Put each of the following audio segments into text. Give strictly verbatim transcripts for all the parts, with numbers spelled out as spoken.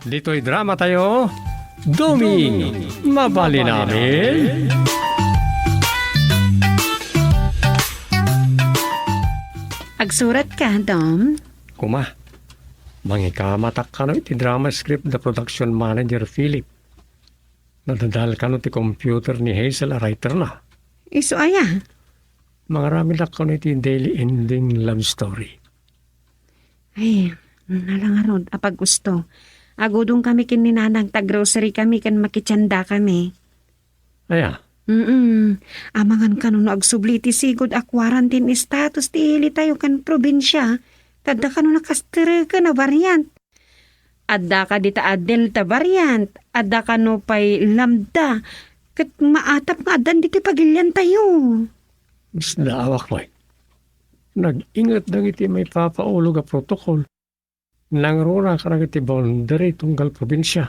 Ditoy drama tayo, Doming, mabalin amin? Agsurat ka, Dom? Kuma, mangikamatak kano iti drama script da production manager Philip. Nadadal kano ti computer ni Hazel a writer na. Isu aya? Mangaramidak kano iti daily ending love story. Ay, nala ngarud, apag gusto. Agudong kami ken ni Nanang ta grocery kami ken makitienda kami. Aya? Mm-mm. Amangan kano no agsubli iti sigud a quarantine status ti ili tayo ken probinsia. Ta adda kano nakastreken a variant. Adda kadi ta a Delta variant, adda kano pay Lambda. Ket maatap nga addan ditoy pagilian tayo. Isdaawak pay. Nag-inget dagiti maipapaulog a protocol. Nangruna kadagiti boundary tunggal probinsia.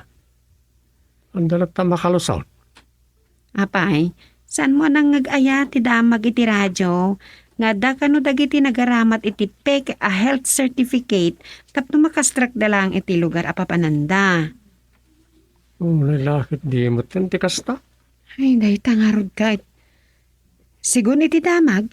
Anda latta makalusot? Apay, saanmo a nangngeg aya ti damag iti radio nga adda kano dagiti nagaramat iti peke a health certificate tapno makastrekda laeng iti lugar a papananda? Unay la ket di met ti kasta? Ay, dayta ngarud ket. Sigun iti damag,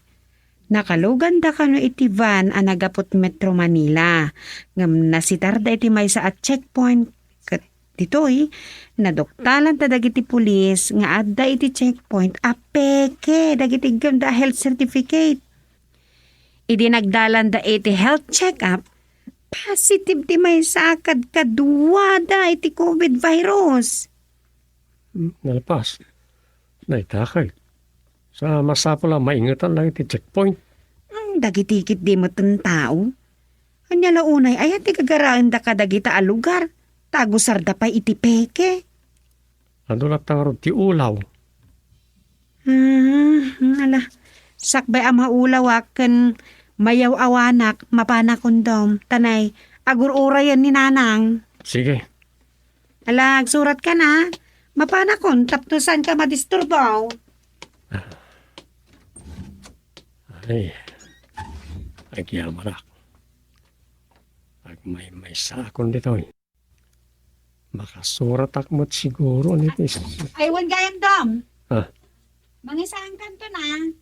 nakaluganda kano iti van a naggapu't Metro Manila, ngem nasitarda iti maysa a checkpoint ket ditoy, naduktalanta dagiti pulis nga adda iti checkpoint a peke dagiti iggemda a health certificate. Idi nagdalanda iti health check-up, positive ti maysa a kadkaduada iti covid virus. Hmm, nalpas. Dayta kay. Sa masapul a maingetan lang iti checkpoint. Hmm, dagiti ket di met tao. Ania la unay aya ti gagaraenda kadagita a lugar? Ta agusarda pay iti peke. Adu latta ngarud ti ulaw? Hmm, ala. Sakbay a maulawak ken mayaw-awanak, mapanakon Dom. Tanay, agur-urayen ni Nanang. Sige. Ala, agsurat ka na. Mapanakon, tapno saan ka madisturbo. Ay, agyamanak. Agmaymaysa akon ditoy. Makasuratak met siguro ni tis. Ay, wen gayam, Dom. Ah. Mangisaankanto na.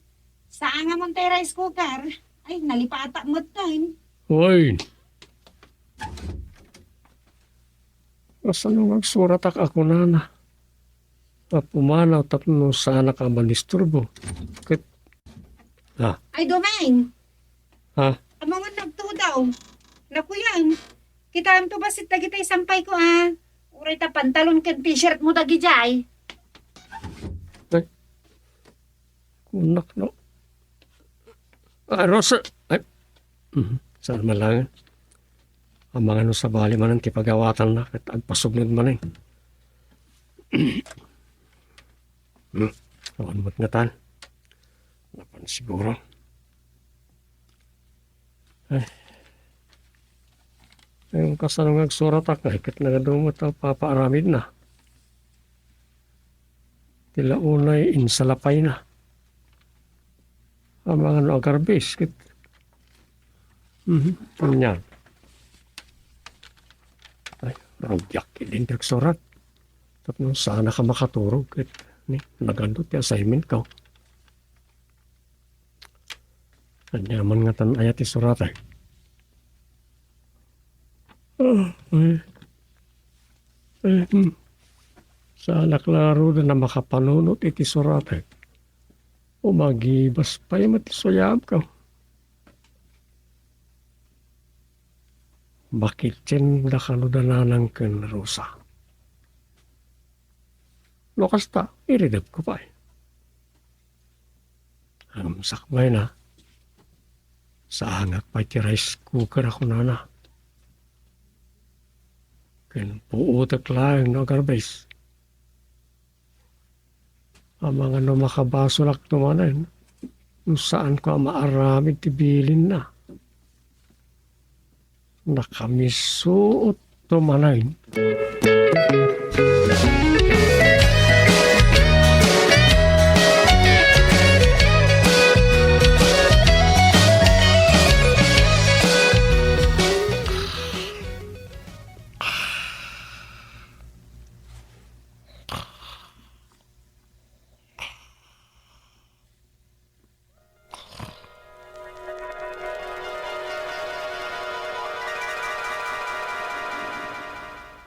Saangamon tay rice cooker. Ay, nalipatak met ton. Oy. Kasano nga agsuratak a kunana? A pumanaw tapno saanak a madisturbo. Ket, ah. Ay, Domeng! Ha? Amangan nagtudaw. Nakuyan. Kitaem to basit dagiti sampay ko, a. Uray ta pantalon ken t-shirt mo dagijay. Ay. Kunak, no? Ah, Rosa, ay. Mhm. Saan man lang? Amangan no sabali manen ti pagawatanna, ket agpasubnod manen. Hmm. Awan met ngatan. Napan siguro. Ay. Ay, kasano nga agsuratak, ay, ket nagadu met a papaaramidna. Ti la unay insalapayna. Amangan no agarbes, ket, mhm, anian. Ay, rugiak idin ti agsurat. Tapno saanak a makaturog, ket, ni, nagadu ti assignment ko. Ania man ngatan aya ti surat, ay? Ah, ay. Ay, hmm. Saanak la ngaruden a makapanunot iti surat, ay. Umagibas pay met ti suyabko. Makitienda kano da Nanang ken Rosa. No kasta, iridepko pay. Ngem sakbayna, saangak pay ti rice cooker a kunana. Ken puotek laeng no agarbes. Amangan no makabasolakto manen, no saanko a maaramid ti bilinna. Nakamisuot to manen.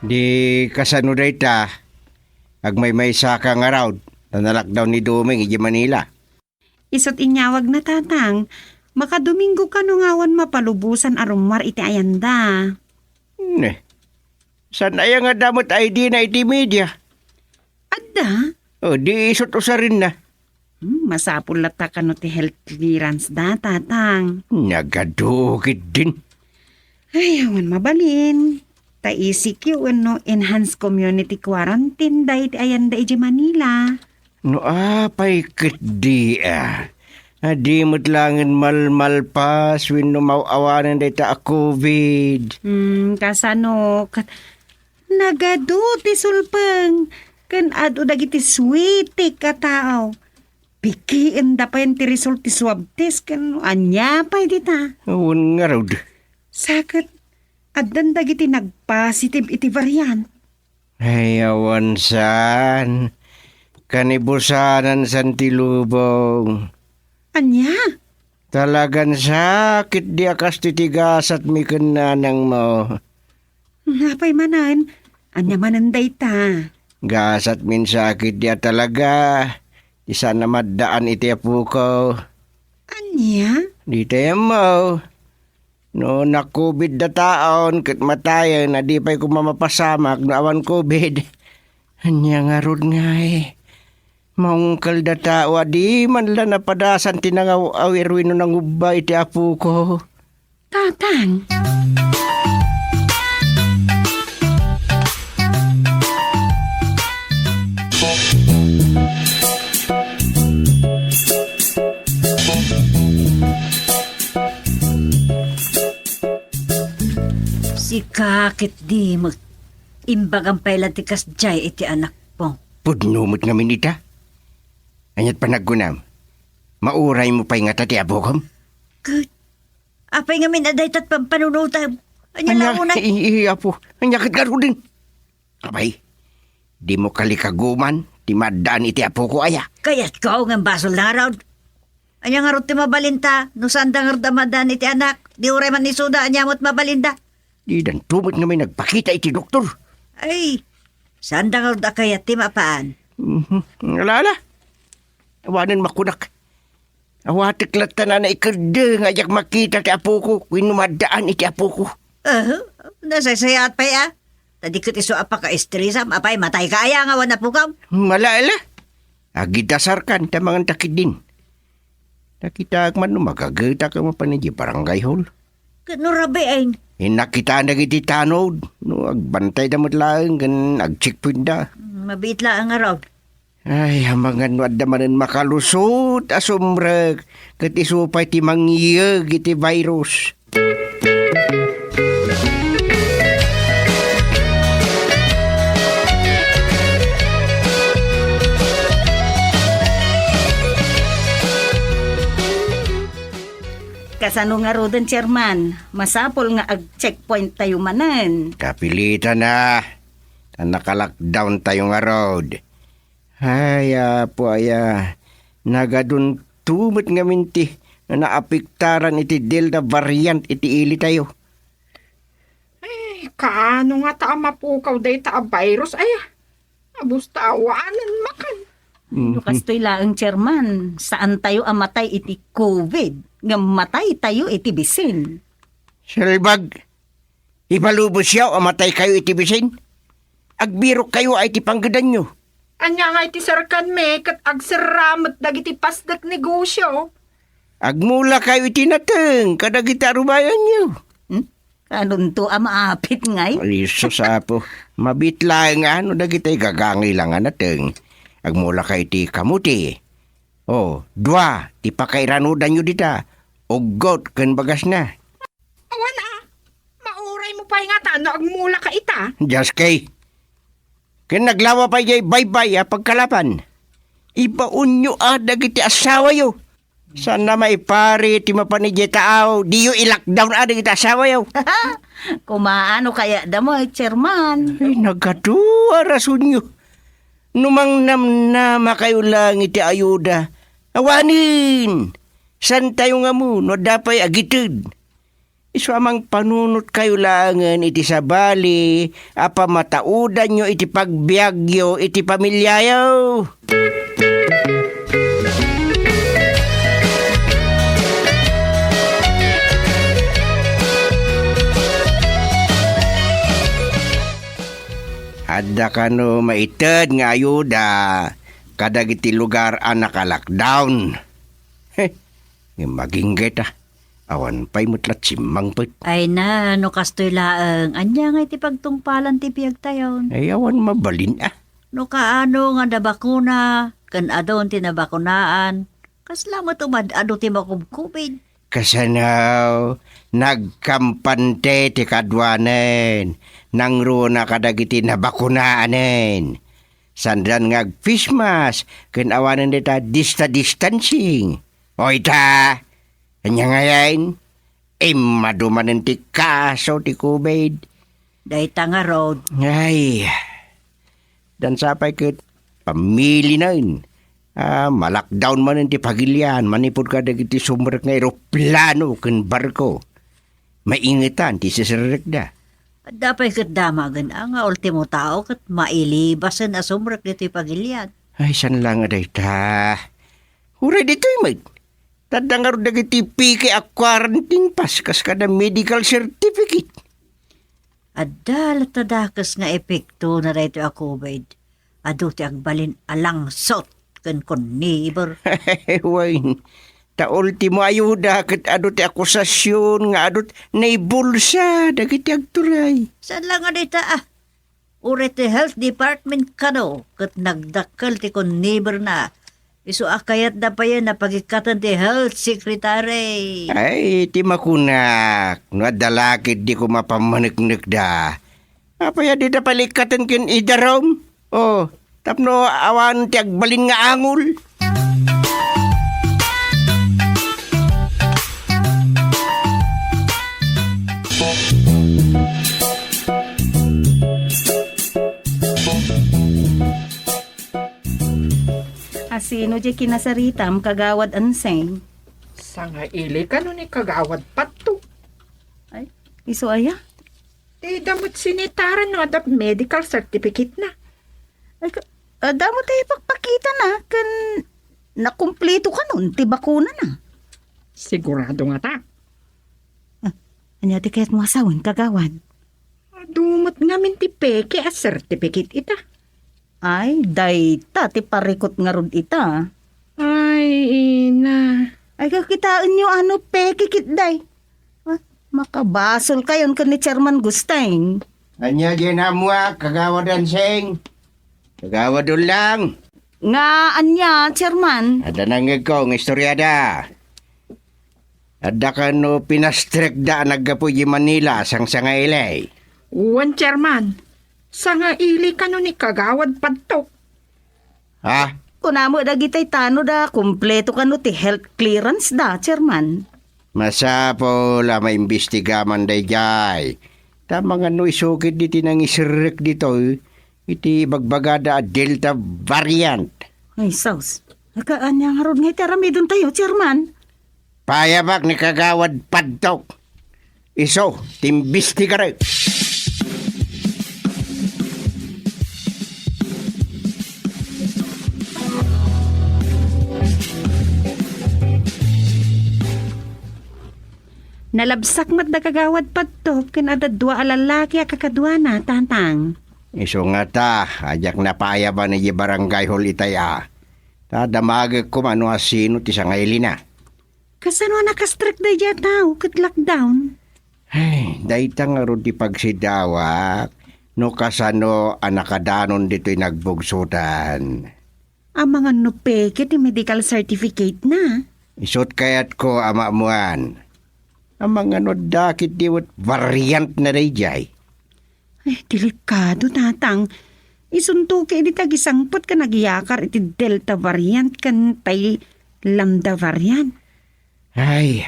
Di kasano dayta? Agmaymaysa ka ngarud, ta na-lockdown ni Doming idiay Manila. Isu't inyawagna, Tatang. Makadomingo kano nga awan mapalubosan a rummuar iti ayanda? Ne. Saan aya nga adda met I D na iti media? Adda? O, di isu't usarenna. Hmm, masapul latta kano ti health clearance da, Tatang. Nagadu ketdin. Ay, awan mabalin. Ta E C Q wenno enhanced community quarantine da iti ayanda idiay Manila. No apay ketdi a? Adi met laengen malmalpas wenno maw-awanen dayta a covid. Hmm, kasano? Kat-, nagadu ti sulpeng ken adu dagiti suitik a tao. Pikienda payen ti result ti swab test ken ania pay dita? Wen ngarud. Sa ket, addan dagiti nagpositive iti variant. Ay, awan saan. Kanibusanan san ti lubong. Ania? Talagan sakit di a kas ti tigasat mi ken nanang mo. Apay manen? Ania manen dayta? Gasat min sakit di a talaga. Di sana maddaan iti apoko. Ania? Di tayo mo. No nakubid da taon ket matayen a di pay koma mapasamak no awan kubid. Ania ngarud ngay? Maungkel da tao a di man la napadasan ti nangaw-awir wenno nangubba iti apoko. Tatang. Sika ket di met. Imbagam pay la ti kasdiay iti anakko. Pudno met ngamin ita. Ania't panagkunam? Mauray mo pay ngata ti apokom? Ket apay ngamin a dayta't pampanunotam? Ania la unay? I, i, apo, ania ket ngaruden? Apay, dimo kalikaguman ti maddaan iti apoko aya? Kayatko ngem basol na ngarud. Ania ngarud ti mabalinta no saan da ngarud a maddaan iti anak? Di uray man isuda, ania met mabalinda? Didanto met ngamin nagpakita iti doktor. Ay, saan da ngarud a kayat ti mapan? Mhm. Ala, ala. Awanen makunak. Awatek latta a naikerde nga diak makita ti apoko wenno maddaan iti apoko. Aha, nasaysayaat pay a. Ta di ket isu a pakaistresam, apay matay ka aya nga awan apokam? Mala, ala. Agidasarkan ta mangan ta ketdin. Nakitaak man no magagetak a mapan idiay barangay hall. Ket no rabiin? Innak kitaen dagiti tanod. No agbantayda met laeng ken agcheckpointda. Hmm, mabiit laeng ngarud. Ay, amangan no adda manen makalusot a sumrek ket isu pay ti mangyeg iti virus. Kasano ngaruden, Chairman? Masapul nga ag-checkpoint tayo manen. Kapilitan a. Ta naka-lockdown tayo ngarud. Ay, Apo aya, nagadunto met ngamin ti naapektaran iti Delta variant iti ilitayo. Ay, kaano ngata a mapukaw dayta a virus aya? Abus ta awanen makan. No kastoy laeng, Chairman, saan tayo a matay iti covid, ngem matay tayo iti bisin. Salbag, ipalubosayo a matay kayo iti bisin? Agbirok kayo a iti panggedanyo. Ania nga iti serkan mi ket agserra met dagiti pasdek negosyo? Agmula kayo iti nateng kadagiti arubayanyo. Hmm? Kanunto a maapit ngay? Ay, sus, Apo. Mabit laeng nga no dagiti gagangay la nga nateng. Agmula kayo iti kamuti. O, dua ti pakairanudanyo dita. Uggot ken bagasna. Awan a, mauray mo pay ngata no agmula ka ita. Dios kay. Ken naglawa pay jay baybay a pagkalapan. Ibaonyo a dagiti asawayo. Saan a maipari ti mapan idiay taaw, diyo i-lockdown a dagiti asawayo. Kumaano kaya da mo, Chairman? Ay, nagadu a rasonyo. No mangnamnama kayo lang iti ayuda, awanen! Saan tayo nga mo, no adda pay agited? Isu a mangpanunotkayo laengen iti sabali a pamataudanyo iti pagbiagyo iti pamiliayo. Adda kano maited nga ayuda kadagiti lugar a naka-lockdown? Heh, ngem agingga ita, awan pay met la simmangpet. Ay na, no kastoy laeng, ania ngay ti pagtungpalan ti biagtayon? Ay, awan mabalin, a. No kaano nga nabakuna, ken adun ti nabakunaan, kasla met umad-adu ti makubkubid. Kasano, nagkampante ti kaduanen, nangruna kadagiti nabakunaanen. Sandan nga ag-face mask ken awanen dayta dista distancing. O ita, ania ngayen? Immadu manen ti kaso ti covid. Dayta ngarud. Ay, dansa pay ket pamilinaen a ma-lockdown manen ti pagilian manipud kadagiti sumrek nga eroplano ken barko. Maingetan ti siserrekda. Adda pay ket damagen a nga ultimo tao ket mailibasen a sumrek ditoy pagilian. Ay, saan la nga dayta? Uray ditoy met. Tadda ngarud dagiti peke a quarantine pass kas kada medical certificate. Adda latta dakes nga epekto na daytoy a covid. Adu ti agbalin a langsot ken conniver. Wen, ta ultimo ayuda ket adu ti akusasion nga adut naibulsa dagiti agturay. Saan la nga dayta, a? Uray ti health department kano ket nagdakkel ti conniverna. Isu a kayatda payen a pagikkaten ti health secretary. Ay, ti makunak, no adda la ketdi koma pammaneknekda. Apay a dida palikkaten ken idarum? O, tapno awan ti agbalin nga angol. Asino diay kinasaritam, Kagawad Anseng? Sangaili kano ni Kagawad Patto. Ay, isu aya? Ti damot sinitaran no adda medical certificate na. Ay, ka-, adda met ti ipakpakita na, ken nakumpleto kanon ti bakuna na. Sigurado ngata. Ah, ania ti kayatmo a sawen, Kagawad? Adu met ngamin ti peke a certificate ita. Ay, dayta ti parikut ngarud ita. Ay, ina. Ay, kakitaenyo a no peke ketdi. Ah, makabasolkayon ken ni Chairman Gusteng. Ania diay naammoak, Kagawad Anseng? Kagawad Ulang. Nga ania, Chairman? Adda nangngegko nga istoriada. Adda kano pinastrekda a naggapu idiay Manila, sangsangaili? Wen, Chairman. Sangaili kano ni Kagawad Patto. Ha? Kuna met dagitay tanod a kumpleto kano ti health clearance da, Chairman. Masapul a maimbestiga man daydiay. Ta amangan no isu ketdi ti nangiserrek ditoy iti ibagbagada a Delta variant. Ay, sus. Aka, ania ngarud nga iti aramidentayo, Chairman? Paayabak ni Kagawad Padtok. Isu ti imbestigarek. Nalabsak met da Kagawad Padtok ken adda dua a lalaki a kakaduana, Tatang. Isu ngata a diak napaayaban idiay barangay hall itay a. Ta damagek koma no asino ti sangailina. Kasano a nakastrek daydiay a tao ket lockdown? Ay, dayta ngarud ti pagsidawak no kasano a nakadanon ditoy nagbugsotan. Amangan no peke ti medical certificate na. Isut' kayatko a maammoan. Amangan no adda ketdi met variant na daydiay. Ay, delikado, Tatang. Isunto ket idi tagisangpet ken agyakar iti Delta variant ken tay Lambda variant. Ay,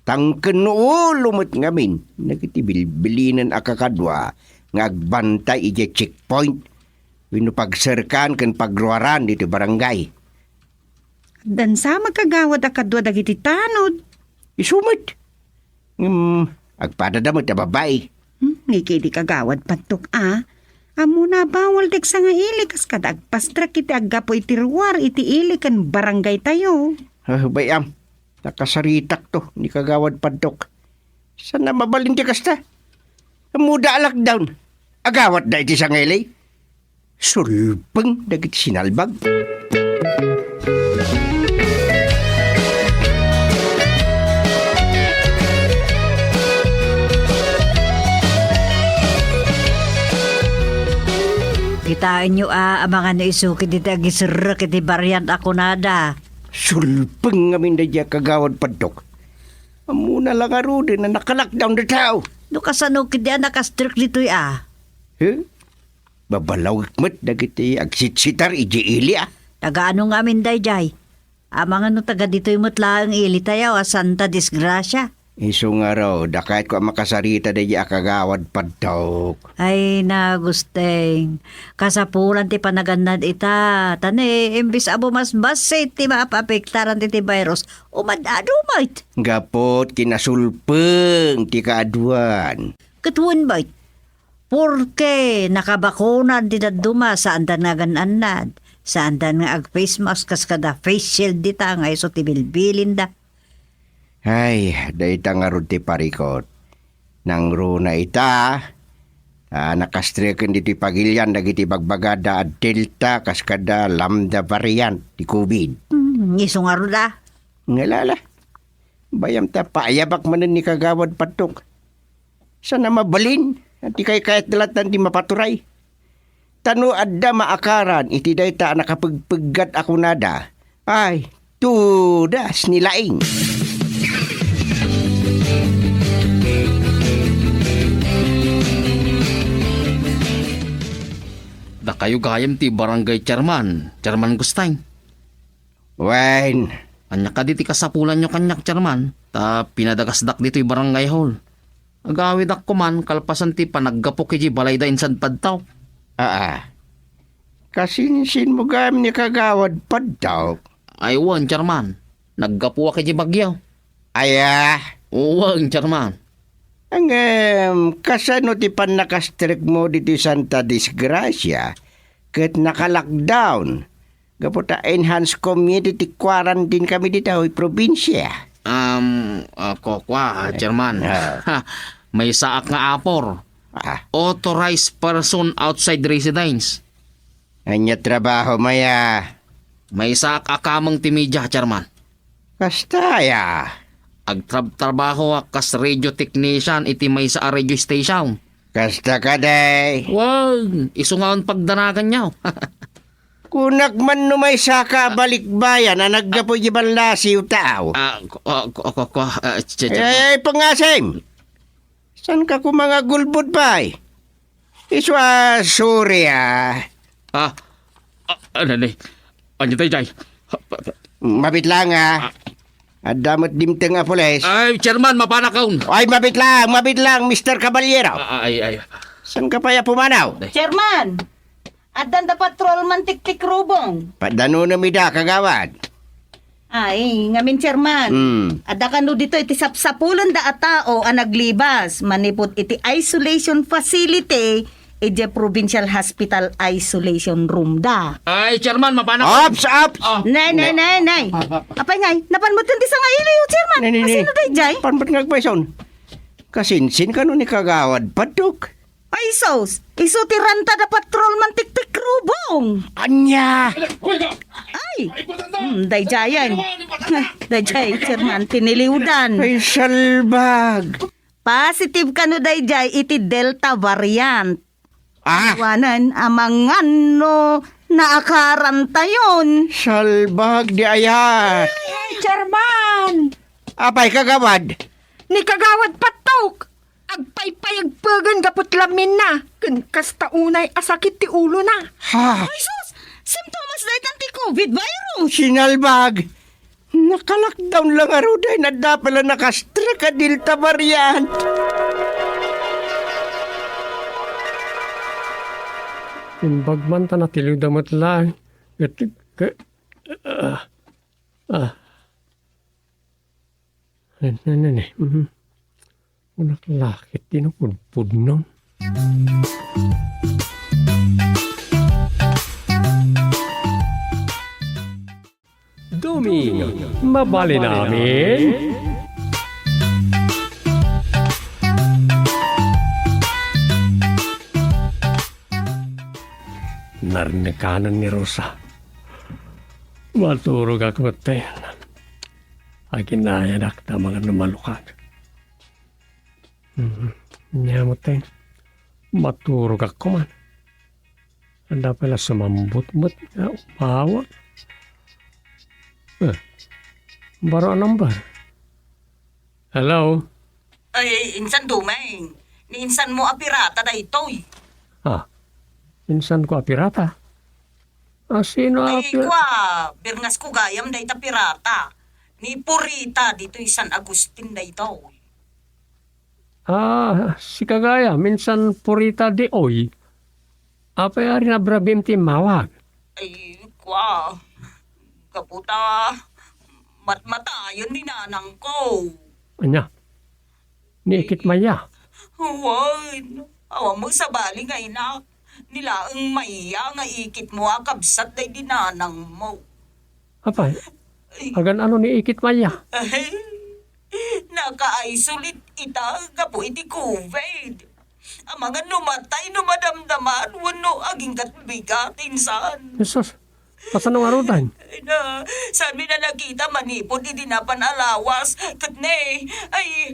tangken no ulo met ngamin dagiti bilbilinen a kakadua nga agbantay idiay checkpoint wenno pagserkan ken pagruaran ditoy barangay. Addan sa met Kagawad a kadua dagiti tanod. Isu met. Ngem, Agpadada met a babai. Hmm, niki idi Kagawad Padtok a. Ammona a bawal ti agsangaili kas kada agpastrek iti aggapu iti ruar iti ili ken barangaytayo. Ah, bay-am, nakasaritakto ni Kagawad Padtok. Saan a mabalin ti kasta? Ammoda a lockdown. Agawatda iti sangaili. Sulpeng dagiti sinalbag. Kitaenyo a, amangan no isu ketdi ti agiserrek iti variant a kunada. Sulpeng ngamin daydiay a Kagawad Padtok. Ammona la ngaruden a naka-lockdown ti tao. No kasano ketdi a nakastrek ditoy a? He? Babalawek met dagiti agsitsitar idiay ili a. Taga ano ngamin daydiay? Amangan no taga ditoy met laeng ilitayo a santa disgrasia. Isu ngarud, a kayatko a makasarita daydiay a Kagawad Padtok. Ay, nagusteng. Kasapulan ti panagannad ita. Ta ne, imbes a bumasbassit ti maapektaran iti virus, umad-adu met. Gapu ti kinasulpeng ti kaaduan. Ket wen met, porke nakabakunan ti dadduma, saanda nga agan-annad, saanda nga ag-face mask kas kada face shield dita nga isu ti bilbilinda. Ay, dayta ngarud ti parikut. Nangruna ita, a, nakastreken ditoy pagilian dagiti bagbagada a Delta kas kada Lambda variant ti covid. Hmm, isu ngarud a. Ngalala, bay-am ta paayabak manen ni Kagawad Padtok. Saan a mabalin a ti kaykayatda latta ti mapaturay. Ta no adda maakaran iti dayta a nakapegpeggat a kunada, ay, tudas ni laing. Dakayo gayam ti barangay chairman, Chairman Gusteng. Wen. Ania kadi ti kasapulanyo kaniak, Chairman? Ta pinadagasdak ditoy barangay hall. Agawidak koman kalpasan ti panaggapok idiay balayda insan Padtok. Aa. Kasinsinmo gayam ni Kagawad Padtok? Ay, wen, Chairman. Naggapuak idiay bagyo. Aya? Wen, Chairman. Ngem, kasano ti pannakastrekmo ditoy santa disgrasia ket naka-lockdown? Gapu ta enhanced community quarantine kami ditoy probinsia. Um, ah, kua, kua, ah, Chairman. Ah. Ha, maysaak nga apor. Ah. Authorized person outside residence. Ania trabaho, maya? Maysaak a kameng ti media, Chairman. Kasta, aya? Agtrabtrabahoak kas radio technician iti maysa a radio station. Kasta kadi? Wen, isu nga awan pagdanaganyo. Kunak man no maysaka a balikbayan a naggapu iti ballasiw tao. Ah, ko-, ko-, ko-, ko-, ah, ch-, ch-, Eh, pangasim! Saan ka koma nga gulbod pay? Isu a, sorry, ah. Ah, ah, ano ni? Anya tayo, Jay? Mabit lang, ah. Ah. Adda met dimteng a pulis. Ay, Chairman, mapanakon. Ay, mabit lang, mabit lang, Mister Caballero. Ah, ah, ay, ay. Saan ka pay a pumanaw? Ay. Chairman, addan da patrolman tiktikrubong. Padanonem ida, kagawad. Ay, ngamin, Chairman. Mm. Adda kano ditoy ti sapsapulenda a tao a naglibas manipud iti isolation facility idiay Provincial Hospital Isolation Room da. Ay, Chairman, mapanak. Ops, ops! Ah. Nay, nay, nay, nay. Apay ngay, napan met ti sangaili, Chairman. Nay, nay, nay. Asino daydiay? Napan met nga agpayson. Kasinsin kano ni Kagawad Padtok? Ay, sus! Isu ti ranta da patrolman tiktikrubong! Anya? Ay! Hmm, daydiayen. Daydiay, Chairman, tiniliwdan. Ay, salbag! Positive kano daydiay iti Delta variant. Ah! Awanen, amangan no naakarantayon. Salbag di aya. Ay, Chairman! Apay, kagawad? Ni Kagawad Patok, agpaypayagpegen gapu ti lamminna, ken kasta unay a sakit ti ulona. Ha? Ay, sus! Simptomas daytan ti covid virus! Sinalbag! Naka-lockdown la ngaruden, adda pay la nakastrek a Delta variant. Imbag man ta natiliwda met laeng. Ket, ke-, ah, ah. Ne, ne, ne, ne. Mhm. Kunak la ket ti napudpudnon. Doming, mabalin amin? Narnekanen ni Rosa. Maturogak metten. Aginayadak ta mangan no malukag. Mhm. Nia metten, maturogak koman. Adda pay la sumambut met nga umawag. Eh, baro a number. Hello? Ay, insan Doming. Ni insanmo a pirata daytoy. Ah, insanko a pirata? Ah, sino a Ay, pir- kwa, birngasko gayam dayta pirata. Ni Purita ditoy San Agustin daytoy. Ah, sika gayam, insan Purita di oy. Apay a rinabrabim ti immawag? Ay, kwa. Gapu ta matmatayen ni nanangko. Ania? Ni Ikit Maya? Wen, awan mo sabali nga ina. Ni laeng Maya nga ikitmo a kabsat daydi nanangmo. Apay? Ay. Agan-ano ni Ikit Maya? Naka-isolate ita gapu iti covid. Amangan no matay no madamdaman wenno agingga't bigat, insan. Jesus, kasano ngaruden? Ay na, saanmi a nakita manipud idi napan a lawas. Ket ne, ay,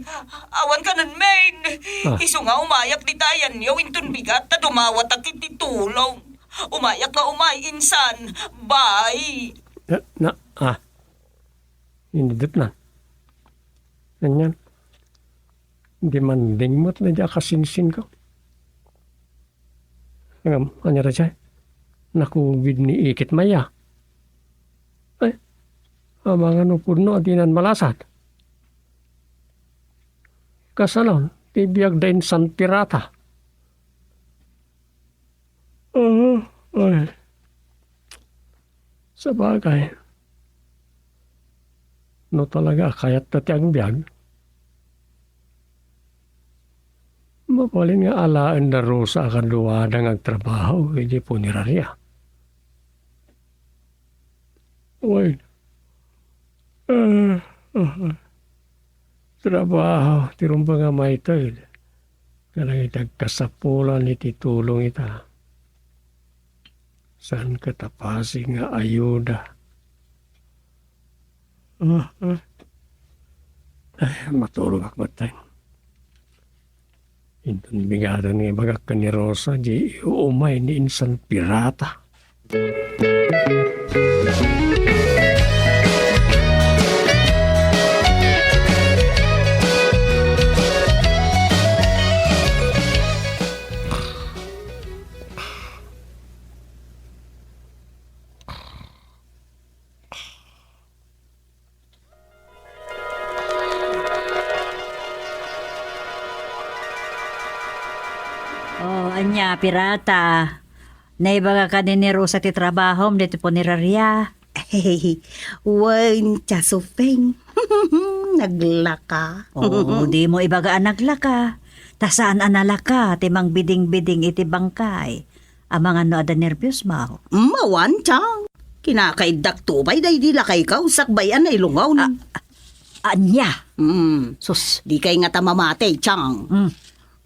awan kanen, men. Ah. Isu nga umayak dita ayanyo inton bigat ta dumawatak iti tulong. Umayak nga umay, insan. Bye. Na, na, ah. Inidetna. Anian? Demanding met daydi a kasinsinko. Ngem, ania daydiay? Nakuvid ni Ikit Maya. Ay, amangan no pudno a dinan malasat. Kasano ti biag da insan pirata? Ah, ay. Sabagay, no talaga a kayatta ti agbiag, mabalin nga alaenda Rosa a kaduada nga agtrabaho iti puneraria. Wen, ah, ah, ah. Trabaho ti rumbeng a maited kadagiti agkasapulan iti tulong ita. Saan ket a pasig nga ayuda? Ah, ah. Ay, maturogak metten. Inton bigaden nga ibagak ken ni Rosa, di umay ni insan pirata. Oh, ania, pirata? Naibaga kadi ni Rosa ti trabahom ditoy puneraria? Wen, Chasupeng. Naglaka. Oh, dimo ibaga a naglaka. Ta saan a nalaka ti mangbidingbiding iti bangkay. Amangan no adda nerbios, baw? Mm, awan, Chang. Kinakaiddakto pay daydi lakayko sakbay a nailungon. A-, a-, ania? Mm. Sus. Dikay ngata mamati, Chang. Mm.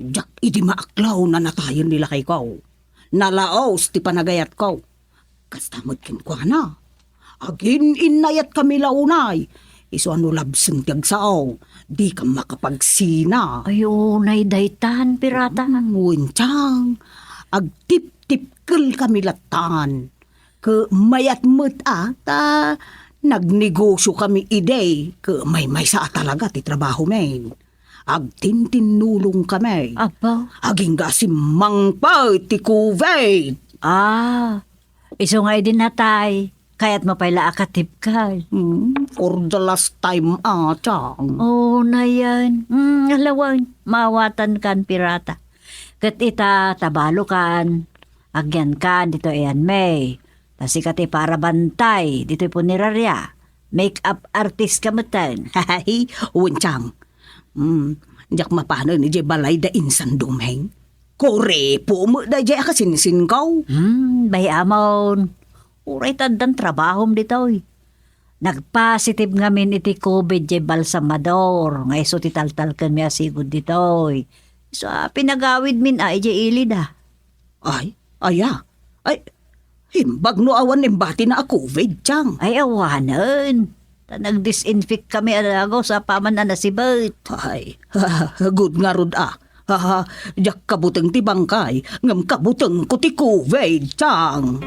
Diak idi maaklaw a natayen ni lakayko. Nalaos ti panagayatko. Kasta met kenkuana. Agin-innayatkami la unay. Isu a no labseng ti agsao, dika makapagsina. Ay, unay daytan, pirata. Mm, wen, Chang. Agtiptipkelkami lattan. Ket mayat met a, ta nagnegosiokami idi, ket maymaysa a talaga ti trabahomi. Agtintinnulongkami. Apo? Agingga a simmangpet ti covid. Ah, isu nga idi natay, kayatmo pay la a katipkay. Hmm, for the last time, a, Chang. Oh, nayan. Hmm, alawan, maawatankan, pirata. Ket ita, tabalokan, agyankan ditoy ayanmi. Ta sika ti parabantay ditoy puneraria. Make-up artist ka metten. Wen, Chang. Mm, Diak mapanen idiay balay da insan Domeng. Kuripo met daydiay a kasinsinkaw. Hmm, bay amon. Uray ta addan trabahom ditoy. Nagpositive ngamin iti covid diay balsamador nga isu ti taltalkenmi a sigud ditoy. Isu a pinagawidmin a idiay ilida. Ay, aya? Ay, imbag no awan imbatina a covid, Chang. Ay, awanen. Ta nag-disinfect kami a dagus apaman a nasibet. Ay, good ngarud a. Diak kabuteng ti bangkay, ngem kabutengko ti covid, Chang.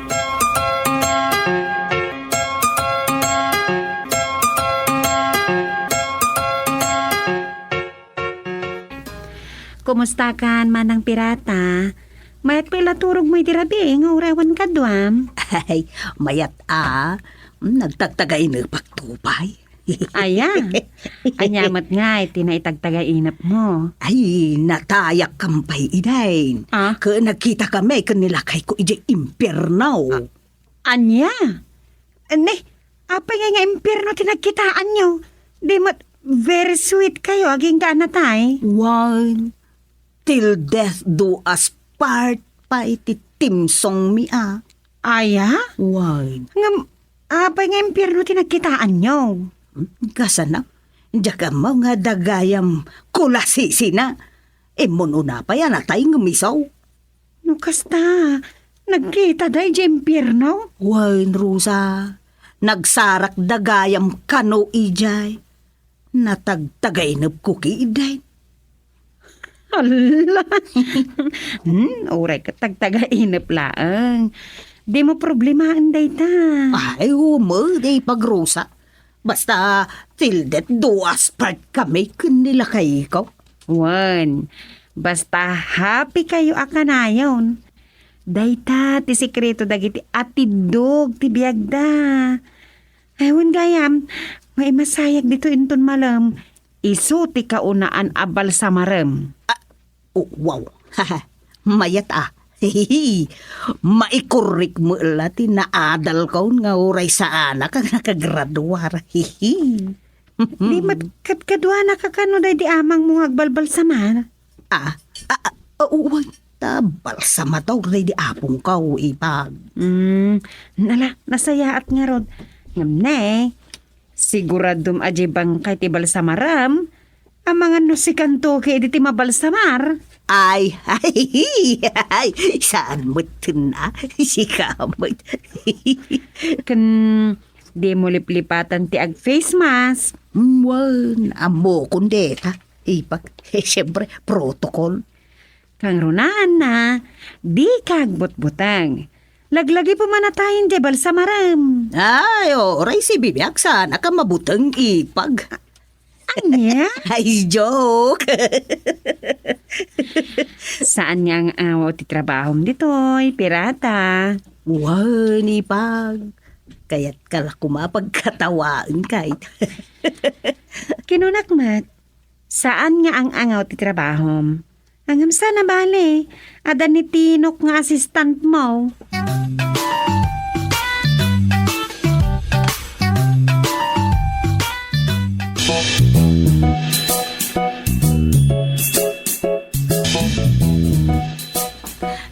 Kumustakan, Manang Pirata? Mayat pay la turogmo iti rabii nga uray awan kaduam. Ay, mayat a. Nagtagtagainepak to pay. Aya? Ania met ngay ti naitagtagainepmo? Ay, natayakkami pay idiay. Ah? Ket nagkitakami ken ni lakayko idiay impierno. Ah, ania? Ne, apay ngay nga impierno ti nagkitaanyo? Di met very sweet kayo agingga a natay? Wen, till death do us part pay ti timsongmi a. Aya? Wen. Ngem, apay nga impierno ti nagkitaanyo? Hmm, kasano? Diak ammo nga dagayam kulasisina. Immun-una pay a natay ngem isu. No kasta, nagkita da idiay impierno? Wen, Rosa, nagsarak dagayam kano idiay. Natagtagainepko ketdin. Hala! Hmm, uray ket tagtagainep laeng. Dimo problemaen dayta. Ay, humo, di pag-Rosa. Basta, till death do us part kami ken ni lakayko. Wen, basta happy kayo a kanayon. Dayta ti sekreto dagiti atiddog ti biagda. Ay, wen gayam, maimasayak dito inton malem. Isu ti kaunaan a balsamarem. Ah, oh, wow. Mayat a. Maikorrek met la ti naadalkon nga uray saanak a nakagraduar. Di met kadkaduanak a kano daydi amangmo nga agbalbalsamar? Ah, ah, ah, wen, ta balsamador daydi apongko, ipag. Hmm, nala, nasayaat ngarud. Ngem ne, siguradom a diay bangkay ti balsamarem, amangan no sikanto ket idi ti mabalsamar. Ay, ay, ay, saan met na, sika met. Ken dimo liplipatan ti ag-face mask. Wen, ammokon deta, ipag. Eh, siyempre, protocol. Kangrunaanna, dika agbutbuteng. Laglagipem a natayen diay balsamarem. Ay, uray si bibiag saanak a mabuteng, ipag. Ania? Ay, joke. Saan nga ang-angaw ti trabahom ditoy, pirata? Wen, ipag. Kayatka la koma pagkatawaen kay. Kinunak met, saan nga ang-angaw ti trabahom. Ngem saan a bale, adda ni Tinok nga assistant mo.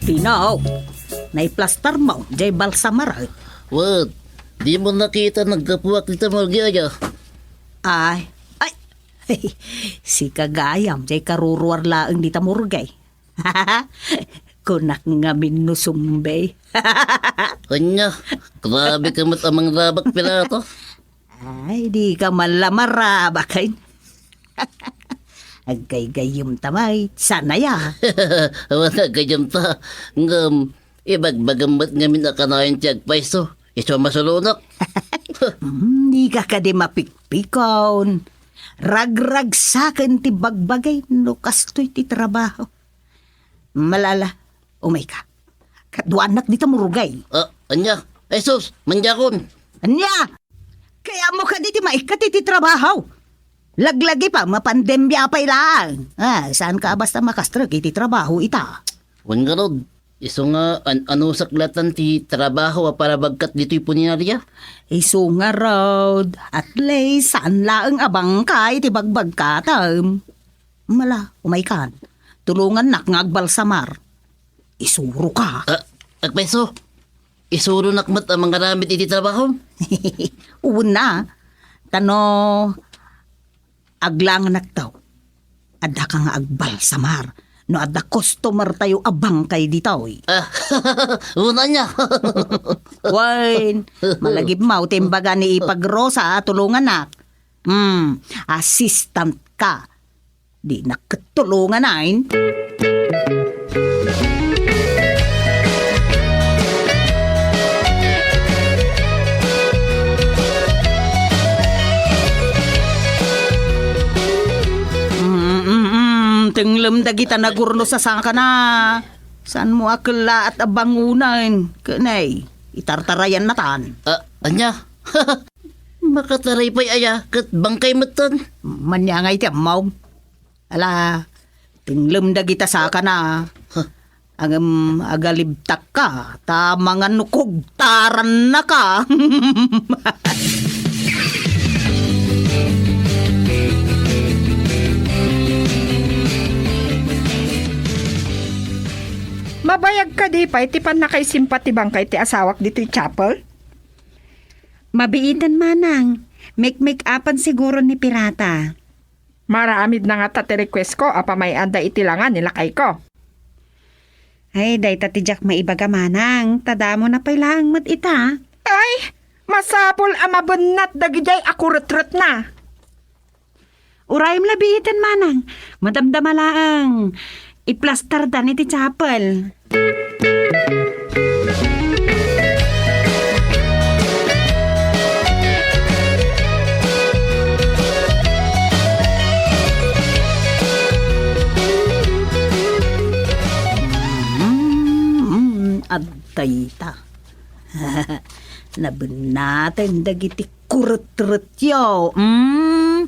Tinok, naiplastar mo diay balsamar? Wen, dimo nakita naggapuak dita morgue aya? Ay, ay, sika gayam diay karuruar laeng dita morgue. Kunak ngamin no sumbay. Ania, grabe ka met a mangrabak, pirata. Ay, dika man la marabak, ay. Aggaygayyemta met, saan aya? Awan aggaygayyemta. Ngem, ibagbagam met ngamin a kanayon ti agpayso. Isu a masulonak. Hmm, dika kadi mapikpikon. Ragragsaken ti bagbagay no kastoy ti trabaho. Malala, umayka. Kaduanak dita morgue. Ah, ania? Ay sus, mandiakon. Ania? Kayatmo kadi ti maikkat iti trabaho? Laglagipem a pandemia pay laeng. Ah, saanka a basta makastrek iti trabaho ita? Wen ngarud, isu nga an-anusak laeng ti trabaho a parabagkat ditoy punerarya. Isu ngarud, at least, saan laeng a bangkay ti bagbagkatem. Mala, umaykan. Tulongannak nga agbalsamar. Isuroka. Ah, agpayso. Isuronak met a mangaramid iti trabahom? Wen a. Ta no aglanganakto, addaka nga agbalsamar no adda customer tayo a bangkay ditoy. Ah, wen ania. Wen, malagipmo ti imbaga ni Ipag Rosa a tulongannak. Hmm, assistant ka. Dinak ket tulongan, ain. Mm, mm, mm. Tenglem dagita nagurno sasakana. Saanmo a kellaat a bangonen? Ket nay, itartarayan natan. Ah, ania? Makataray pay aya, ket bangkay metten. Mania nga iti ammom. Ala, tenglem dagita sakana. Huh. Ngem agalibtakka, ta mangan no kugtarannaka. Mabayag kadi pay ti pannakaisimpat ti bangkay ti asawak ditoy chapel? Mabiiten, manang. Make-make-upan siguro ni Pirata. Maaramid na ngata ti request ko a pamay-anda iti langa ni lakay ko. Ay, dayta ti diak maibaga, manang. Ta damo na pay laeng met ita. Ay, masapul a mabennat dagidiay a kuretretna. Urayem la biiten, manang. Madamdama laeng. Iplastardan iti chapel. Mm, mm, adda ita. Nabennaten dagiti kuretretyo. Mm.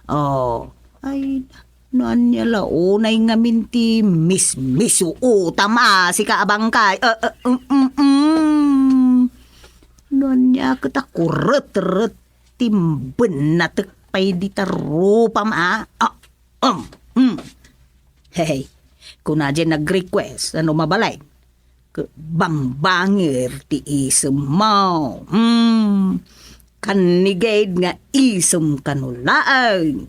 Oh, ay, no ania la unay ngamin ti mismisuotam a sika a bangkay. Eh, eh, mm, mm, mm. No ania ket a kuretret ti bennatek pay dita rupam a? Ah, um, mm. Hey, kuna diay nag-request, ano mabalin? Ke-, bangbanger ti isemmo. Hmm. Kanniged nga isem kano laeng.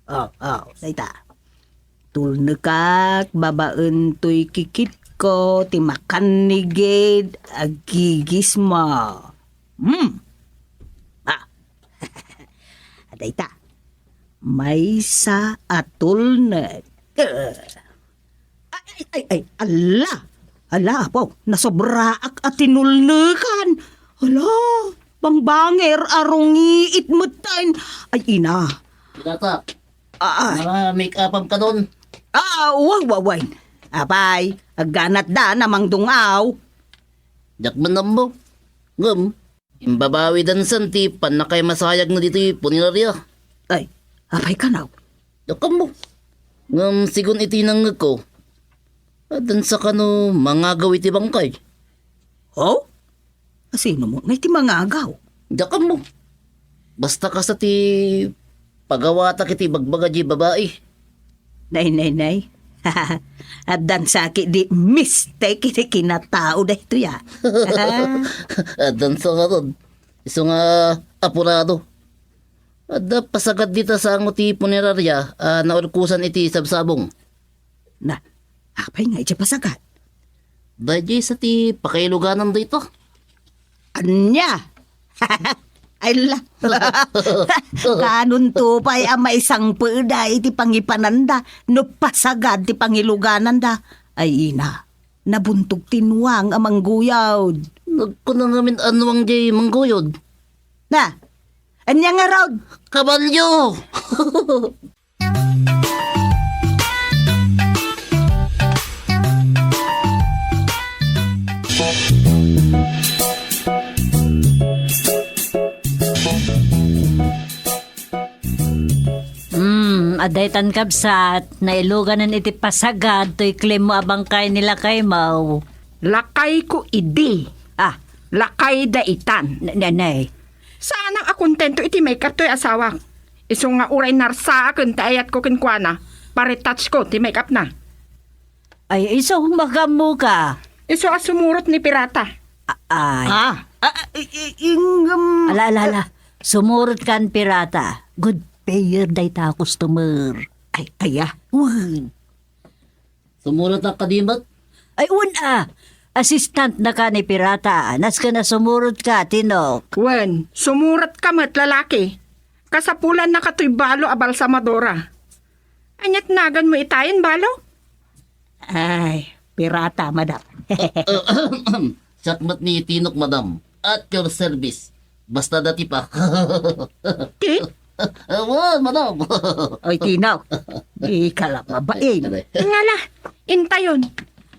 Oh, oh, dayta. Tulnekak babaen toy kikitko ti makanniged a gigismo. Hmm. Ah. Dayta. Maysa a tulnek. Eh. Ay, ay, ay, ay, ala! Ala, apo, nasobraak a tinulnekan. Ala, bangbanger a rungiit metten. Ay, ina. Pinata, Ah, ah. Naka-make-upam ka don? Ah, way, way, way. Apay, agganatdan a mangdung-aw. Diak man ammo. Ngem, imbabawi dansan ti pannakaimasayagna ditoy punerarya. Ay, apay kano? Diak ammo. Ngem sigun iti nangngegko, addansa kano mangagaw iti bangkay. Oh? Asino met ngay ti mangagaw? Diak ammo. Basta kasta ti pagawatak iti ibagbaga diay babai. Nay, nay, nay. Addansa ketdi mistake iti kinatao daytoy a. Addansa ngarud. Isu nga apurado. Adda pasagad dita sango ti punerarya a naurkosan iti sabsabong. Na, apay nga idiay pasagad? Daydiay sa ti pakailuganan dayta. Ania? Ay la. Kanonto pay a maisangpeda iti pangipananda no pasagad ti pangilugananda. Ay ina, nabuntog ti nuang a mangguyod. Nagkuna ngamin a nuang diay mangguyod. Na, ania ngarud? Kabalyo! Hmm, adda itan kabsat, nailuganan iti pasagad toy klemmo a bangkay ni lakaymo. Lakayko idi. Ah. Lakayda itan. Ne-, ne-, ne. Saanak a kontento iti maikkat toy asawak. Isu nga uray narsaaken ti ayatko kenkuana, pa-retouchko ti make-upna. Ay, isu, magammoka. Isu a sumurot ni Pirata. A-, ay. Ah, ah, i-, i-, ingem. Ala, ala, ala. Sumurot kan Pirata. Good pair dayta a customer. Ay, aya. Wen. Sumurot ka kadi met? Ay, wen a. Assistant na ka ni Pirata. Nasken a sumurot ka, Tinok. Wen, sumurot ka met, lalaki. Kasapulan na katoy balo a balsamadora. Aniat nagan mo itayen, balo? Ay, Pirata, madam. Siak met ni Tinok, madam. At your service. Basta dati pa. Ti? Awan, madam. Ay, Tinok. Ika la, mabain. Aray. Ngala, intayon.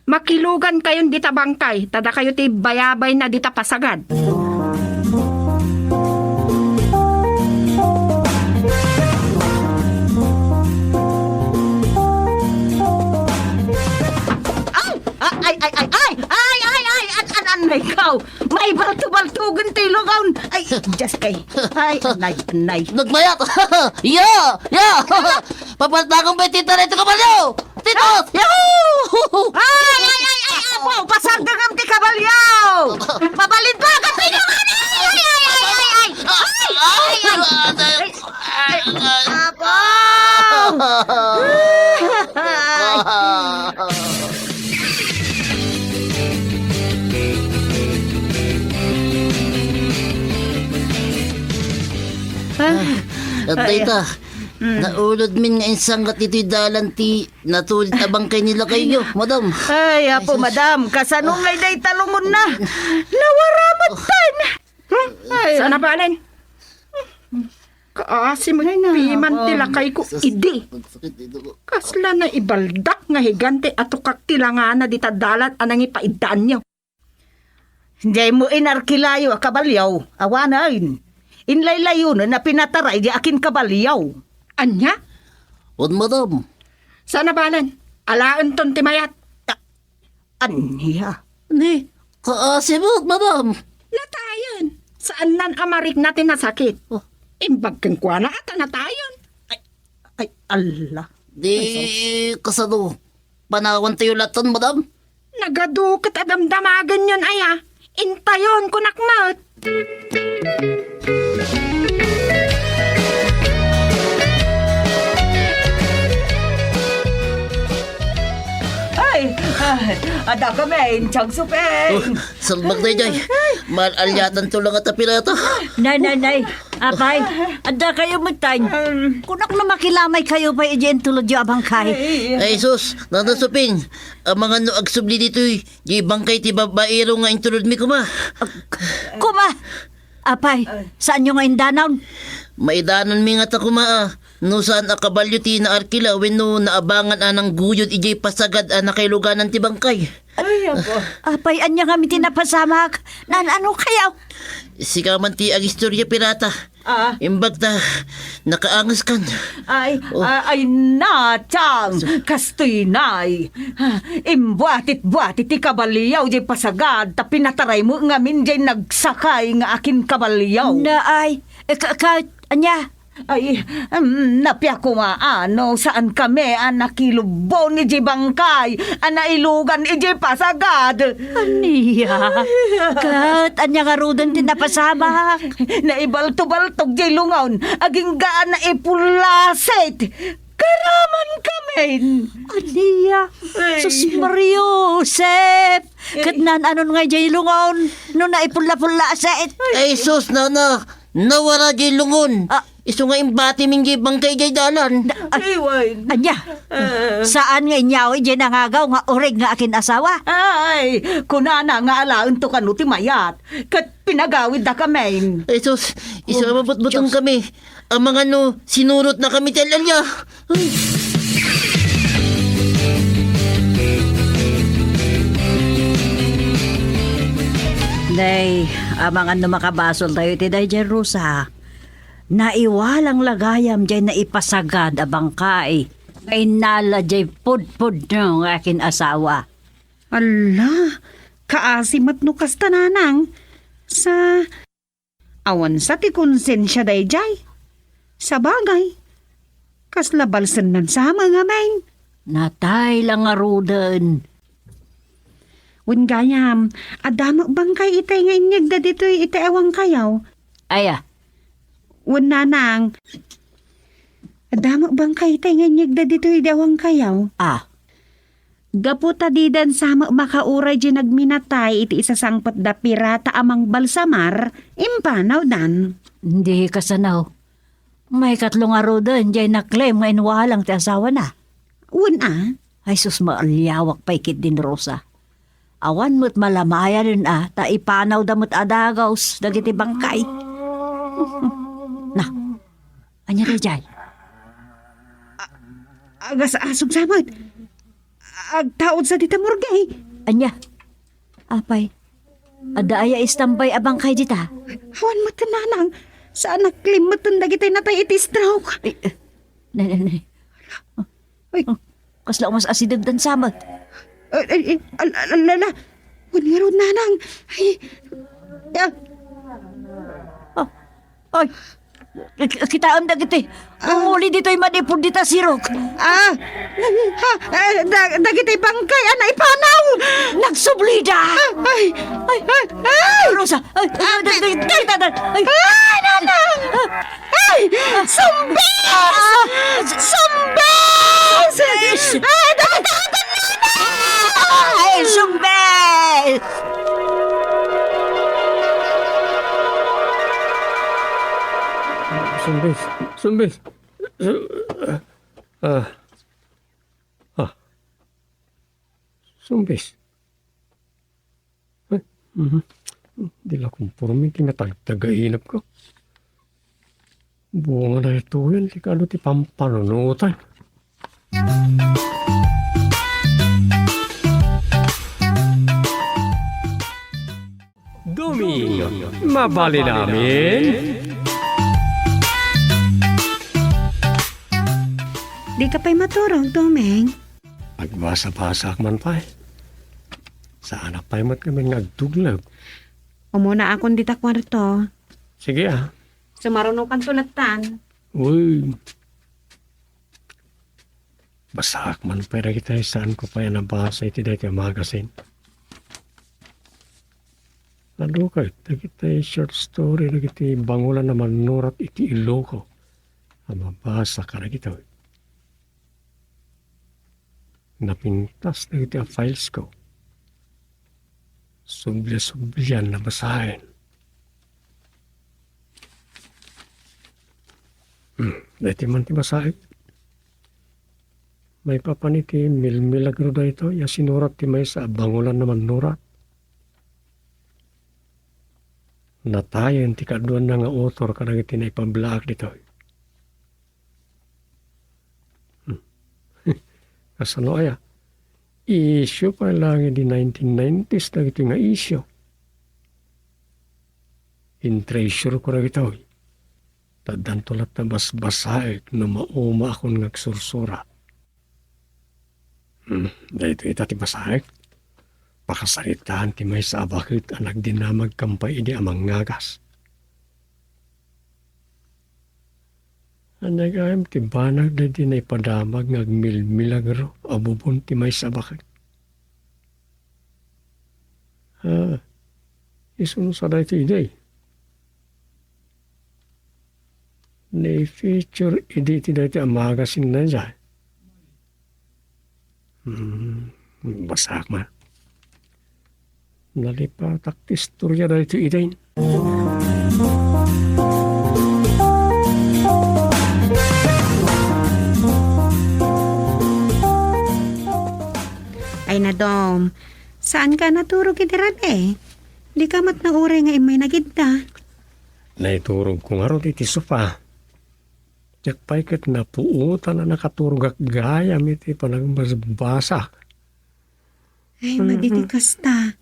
Makilugan kayon dita bangkay, ta dakayo ti bayabayna dita pasagad. Ay! Ay, ay, ay, ay! Ay, ay, ay! An, an, an, ikaw! Maibalto-baltogen ti lungon! Ay, Diyos kay! Ay, anay, anay! Nagmayat! Ya! Ya! Papaltagan pa iti taray ti kabalyo! Titos! Yahoo! Ay, ay, ay, ay, apo! Pasardengam ti kabalyo! Mabalin pa! Kapinungan! Ay, ay, ay, ay, ay, ay! Ay, ay, ay! Ay, ay, ay. Apo! Ay. Ah, at ay, dayta, mm, naulodmin nga insanggat ditoy dalan ti natulid a bangkay ni lakayyo, madam. Ay, apo, ay, sus, madam, kasano ngay dayta lungonna? Nawaramattan! Hmm? Ay, saan a balen? Kaasi met, ay, na, piman ti lakayko idi. Sakit ito ko. Kasla naibaldak nga higante a tukak ti langana dita dalan a nangipaiddaanyo. Daymo inarkilayo a kabalyaw, awanen. Inlaylayonen a pinataray di akin kabalyaw. Ania? Wen, madam. Saan a balen? Alaenton ti mayat. A-, ania? Ni, kaasi met, madam. Natayen. Saannan a marikna ti nasakit. Oh. Imbag kenkuana a ta natayen. Ay, ay, Allah. Di, ay, sus, kasano? Panawantayo latta, madam? Nagadu ket a damdamagenyon aya. Intayon, kunak met. Ay, ay, adda kami, Inchang Supeng. Oh, salbag daydiay. Ay. Maal-alyatanto la nga ta pirata. Nay, nay, nay. Apay, adda kayo met, tay. Um. Kunak no makilamay kayo pay idiay intulodyo a bangkay. Ay. Ay, sus, Nana Supeng, amangan no agsubli ditoy, di bangkay ti babaero nga intulodmi koma. Ag-, koma! Apay, ay, saanyo nga indanon? Maidanonmi ngata koma, a. No saan a kabalyo ti naarkila wenno naabangan a nangguyod idiay pasagad a nakailuganan ti bangkay. Ay, apo. Apay, ania ngamin ti napasamak? Naan-ano kayo? Sika man ti agistorya, pirata. Ah. Imbag ta, nakaangeskan. Ay, oh, ah, ay, Nachang, kastoy nay. Ah, imbuatit-buatit ti kabalyaw diay pasagad, ta pinataraymo ngamin diay nagsakay nga akin kabalyaw. Naay, eh, ka, ka, ania? Ay, em, napia koma, a, no saan kami a nakilubbon idiay bangkay a nailugan idiay pasagad. Ania? Ket ania ngaruden ti napasamak? Naibalto-baltog diay lungon, agingga a naipulasit. Karaman kamin. Ania? Ay. Sus, Maria Josep! Ket naan-anon nga idiay lungon no naipulla-pullasit? Ay, sus, nana! Nawara diay lungon. Ah. Isu nga imbatimin diay bangkay diay dalan. Na, ah, ay, wen. Ania? Ah. Saan nga inyaw idiay nangagaw nga oreg nga akin-asawa? Ay, kunana nga alaento kano ti mayat. Ket pinagawidda kamin. Ay, sus, isu a mabutbuteng kami. Amangan no sinurotna kami ti al-alia. Ay. Nay, amangan no makabasoltayo iti daydiay, Rosa. Naiwalang la gayam diay naipasagad a bangkay nga innala diay pudpudno nga akin-asawa. Alla, kaasi met no kasta, nanang. Sa Awan sa ti konsensia daydiay. Sabagay, kasla balsennan sa ngamin. Natay la ngaruden. Wen gayam, adda met bangkay itay nga inyegda ditoy iti awangkayaw? Aya? Wen nanang, adda met bangkay itay nga inyegda ditoy iti awangkayaw? Ah. Gapu ta didan sa met makauray diay nagminatay iti isasangpetda pirata a mangbalsamar, impanawdan. Di kasano. Maikatlo ngaruden diay naklem nga inwalang ti asawana. Wen a? Ay sus, maaliawak pay ketdin, Rosa. Awan met malamayanen a ta ipanawda met a dagus dagiti bangkay. Na, ania daydiay? Agas-asog sa met. Agtaud sa dita morgue. Ania? Apay, adda aya istambay a bangkay dita? Awan met, nanang. Saan a klimmetten dagiti natay iti stroke. Ay, eh, ne, ne, ne. Ay. Oh, kasla umas asideg dan samet. Ay, ay, ay, al-, al-, ala, ala. Wen ngarud, nanang. Ay. Ya. Ah. Ay. Ki-, kitaem dagiti. Ah. Umuli ditoy manipud dita sirok. Ah. Ha, eh, da-, dagiti bangkay a naipanaw. Nagsublida. Ah, ay. Ay. Ay. Ay. Rosa. Ay. Ah, ay, ay, ay, ay, ay, ay. Ay, nanang. Ah. Ay! Sumbis! Ah! Sumbis! Sumbis! Ay, dagiti agan na! Ay, sumbis! Sumbis. Sumbis. Su-, ah. Ah. Sumbis. Ay, mhm. Di la komporme ti natagtagainapko. Bunga daytoyen ti kano ti pampanunotan. Doming, mabalin amin? Dika pay maturog, Doming? Agbasa-basaak man pay. Saanak pay met ngamin nga agtugleb. Umuna akon dita kuarto. Sige, ah. Sumarunokanto lattan. Uy. Basaak man pay dagiti saanko pay a nabasa iti daytoy a magazine. Adu ket dagiti short story dagiti bangolan a mannurat iti Iloko a mabasa kadagitoy. Napintas dagiti a filesko. Subli-sublian a basaen. Hmm, daytoy man ti basaek. Maipapan iti milmilagro daytoy a sinurat ti maysa a bangolan a mannurat. Natayen ti kaaduanna nga author kadagiti naipablaak ditoy. Hmm. Kasano aya? Issue pay laeng idi nineteen nineties dagitoy nga issue. In-treasure ko dagitoy. Ta addanto latta basbasaek no maumaakon nga agsursurat. Hmm, daytoy ita ti basaek. Pakasaritaan ti maysa a baket a nagdinamag kam pay idi a mangngagas. Ania gayam ti banag daydi naipadamag nga agmilmilagro a bubon ti maysa a baket? Ah, isu no sa daytoy idi. Nai-feature idi ti daytoy a magazine na daydiay. Hmm, basaak man. Nalipatak ti istoria daytoy idi. Ay, Nadom, saan ka naturog iti rabii? Di ka met nauray nga immay nagidda. Naiturog ko ngarud iti sofa. Diak pay ket napuotan a nakaturogak gayam iti panagbasbasa. Ay, madi ti kasta.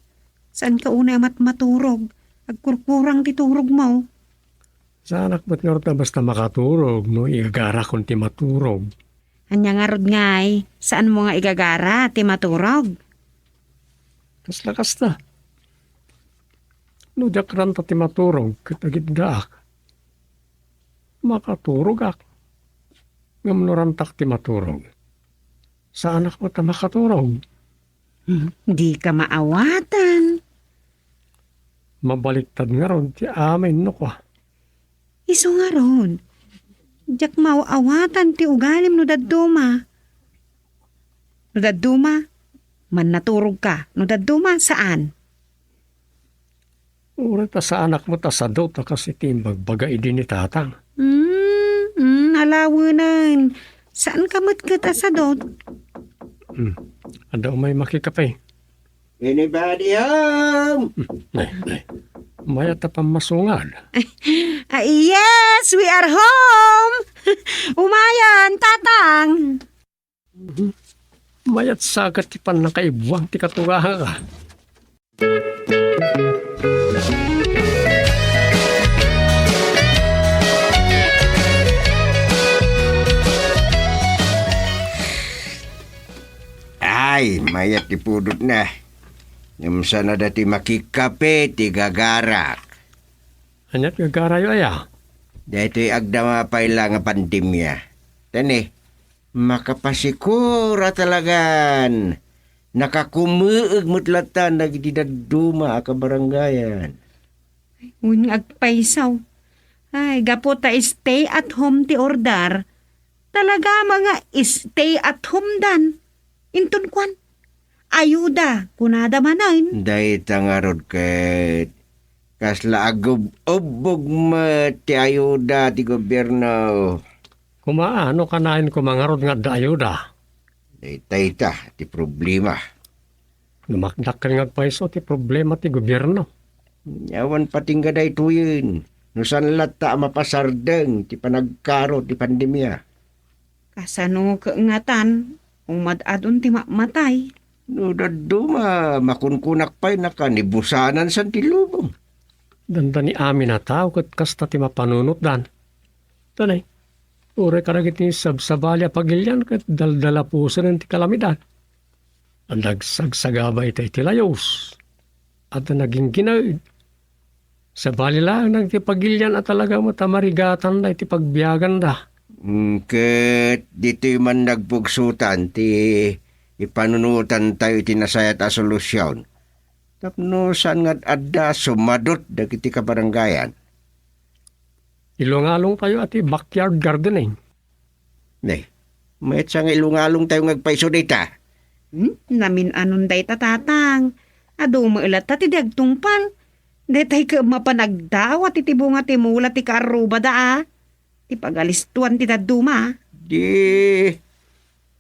Saan ka unay a matmaturog? Agkurkurang ti turogmo. Saanak met ngarud a basta makaturog no igagarakon ti maturog. Ania ngarud ngay, saanmo nga igagara ti maturog? Kasla kasta. No diak ranta ti maturog, ket agiddaak. makaturogak. Ngem no rantak ti maturog, saanak met a makaturog. Hmm, dika maawatan. Mabaliktad ngarud ti amin no kua. Isu ngarud, diak maaw-awatan ti ugalim no dadduma. No dadduma, mannaturogka. No dadduma, saan. Uray ta saanak met a sadut a kas iti imbagbaga idi ni Tatang. Hmm, hmm, alawenen. Saanka met ket a sadut? Hmm. Adda umay makikape? Anybody home? Hmm. Nay, nay. Mayat a pammasungad. Ah, yes, we are home! Umayan, Tatang! Mayat sa ket ti pannakaibuang ti katunganga. Ay, mayat ti pudotna. Ngem saan a daytoy makikape ti gagarak. Ania't gagarayo aya? Daytoy agdama pay la nga pandemia. Tani, makapasikor a talagan nakakumeeg met latta dagiti dadduma a kabarangayan. Wen nga agpayso. Ay, gapu ta stay at home ti order, talaga met nga stay at home dan. Inton kuan, ayuda, kunada manen. Dayta ngarud ket kasla agub-ubbog met ti ayuda ti gobierno. Koma, no kanayon koma ngarud nga adda ayuda? Daytayta ti problema. Lumakdak ken nga agpayso ti problema ti gobierno. Awan patingga daytoyen, no saan latta a mapasardeng ti panagkaro ti pandemia. Kasano ket ngatan, umad-adon ti mammatay? No dadduma, makunkunak pay nakanibusanan san ti lubong. Dandani amin a tao ket kasta ti mapanunotdan. Danay, uray kadagiti sabsabali a pagilian ket daldalapusen ti kalamidad. Adda agsagsagaba ita iti layus. Adda naginggined. Sabali laeng dagiti pagilian a talaga met a marigatanda iti pagbiaganda. Mm, ket ditoy man nagpugsotan ti ipanunotantayo iti nasayaat a solusion. Tapno saan nga ad-adda a sumadut dagiti kabarangayan. Ilungalongtayo a ti backyard gardening. Ne, mayat sa nga ilungalongtayo nga agpayso dayta. Hmm? Namin-anon dayta, Tatang. Adu met latta ti di agtungpal. Daytay ket mapan agdawat iti bunga ti mula ti kaarrubada a. Ti pagalistuan ti dadduma. Di,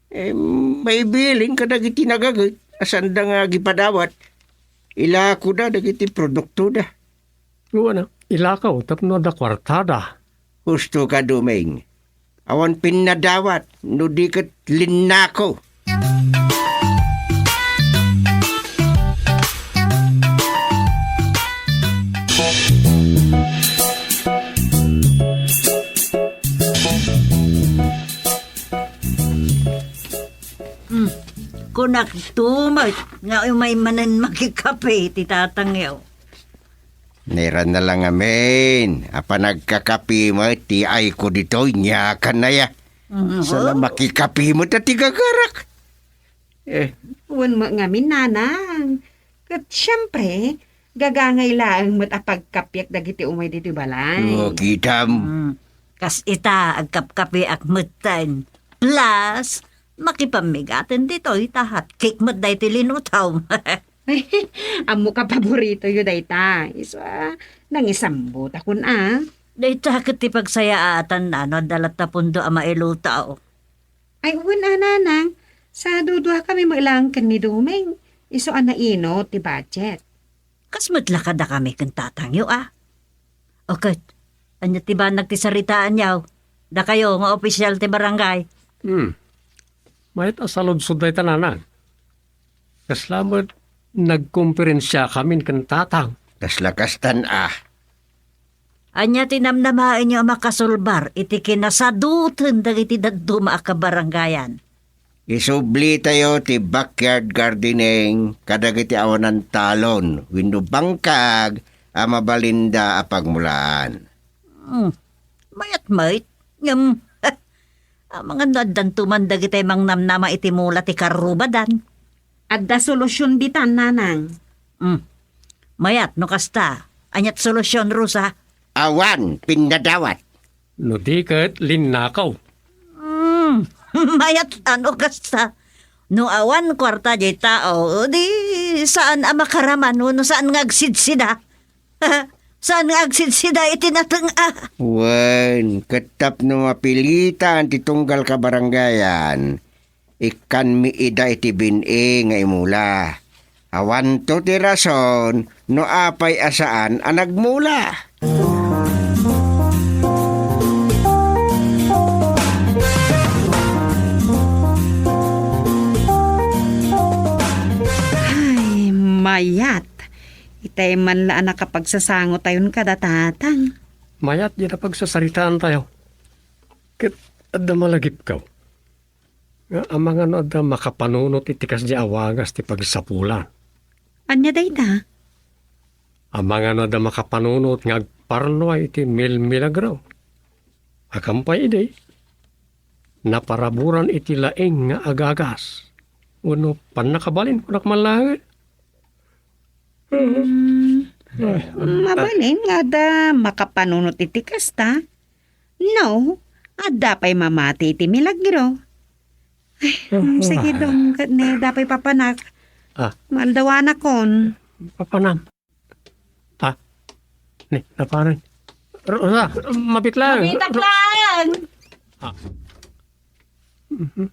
eh, maibilin kadagiti nagaget a saanda nga agipadawat. Ilakoda dagiti produktoda. Wen a, ilako tapno adda kuartada. Husto ka, Doming. Awan pinnadawat no di ket linnako. Hmm. Kunak tumet nga umay manen makikape ti tatangyo. Nairana la ngamin a panagkakapi met ti ayko ditoy, nia kan aya. Mhm. Saan a makikapi met a ti gagarak. Eh. Wen met ngamin, nanang. Ket siempre, gagangay laeng met a pagkapiek dagiti umay ditoy balay. O, kitam. Mm. Kas ita, agkapkapiak metten. Plus, makipammigaten ditoy ta hot cake met daytoy linutaw. Ammo ka paboritoyo dayta. Isu a, nangisambutakon a. Dayta ket ti pagsayaatan no adda latta pundo a mailutaw. Ay, wen a, nanang. Saduduakami met laeng ken ni Doming. Isu a nainut ti budget. Kas met la kadakami ken tatangyo a. O ket, ania ti banag ti saritaanyo? Dakayo nga opisial ti barangay. Hmm. Mayat a saludsod dayta, nanang. Kasla met nagkomperensiakamin ken tatang. Kasla kastan a. Ania ti namnamaenyo a makasolbar iti kinasaduten dagiti dadduma a kabarangayan? Isublitayo ti backyard gardening kadagiti awanan talon wenno bangkag a mabalinda a pagmulaan. Hmm. Mayat met, ngem, amangan no addanto man dagiti mangnamnama iti mula ti karrubadan. Adda solusion ditan, nanang. Hmm. Mayat no kasta. Aniat solusion, Rosa? Awan pinnadawat. No di ket linnakaw. Hmm. Mayat no kasta. No awan kuarta diay tao, di saan a makaraman wenno saan nga agsidsida. Saan nga agsidsida iti nateng-a? Wen, ket tapno mapilitan ti tunggal kabarangayan, ikkanmi ida iti bin-i nga imula. Awanto ti rason no apay a saan a nagmula. Ay, mayat. Itay man la a nakapagsasangotayon kada tatang. Mayat diay napagsarsaritaantayo. Ket adda malagipko nga amangan no adda makapanunot iti kasdiay a wagas ti pagsapulan. Ania dayta? Amangan no adda makapanunot nga agparnuay iti milmilagro. Akan pay idi, naparaburan iti laing nga agagas. Wenno pannakabalin, kunak man laeng. Hmm. Ay, mabalin nga adda makapanunot iti kasta. No, adda pay mamati iti milagro. Ay, hmm, sige, Dong, ket ni, adda pay papanak. Ah. Maaldawanakon. Papanam. Ah. Ni, napanan. Rosa, mabit lang. Mabit lang. Ah. Mhm.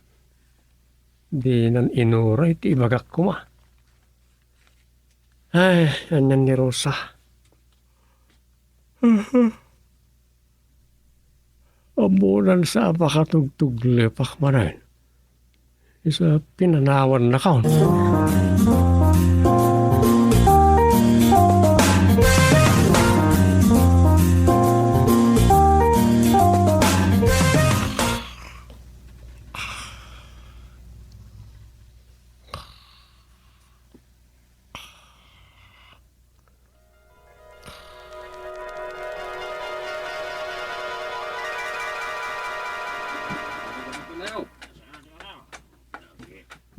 Dinan inuray ti ibagak koma. Ay, anian ni Rosa. Ammonan sa a pakatugtuglepak manen. Isu a pinanawannakon.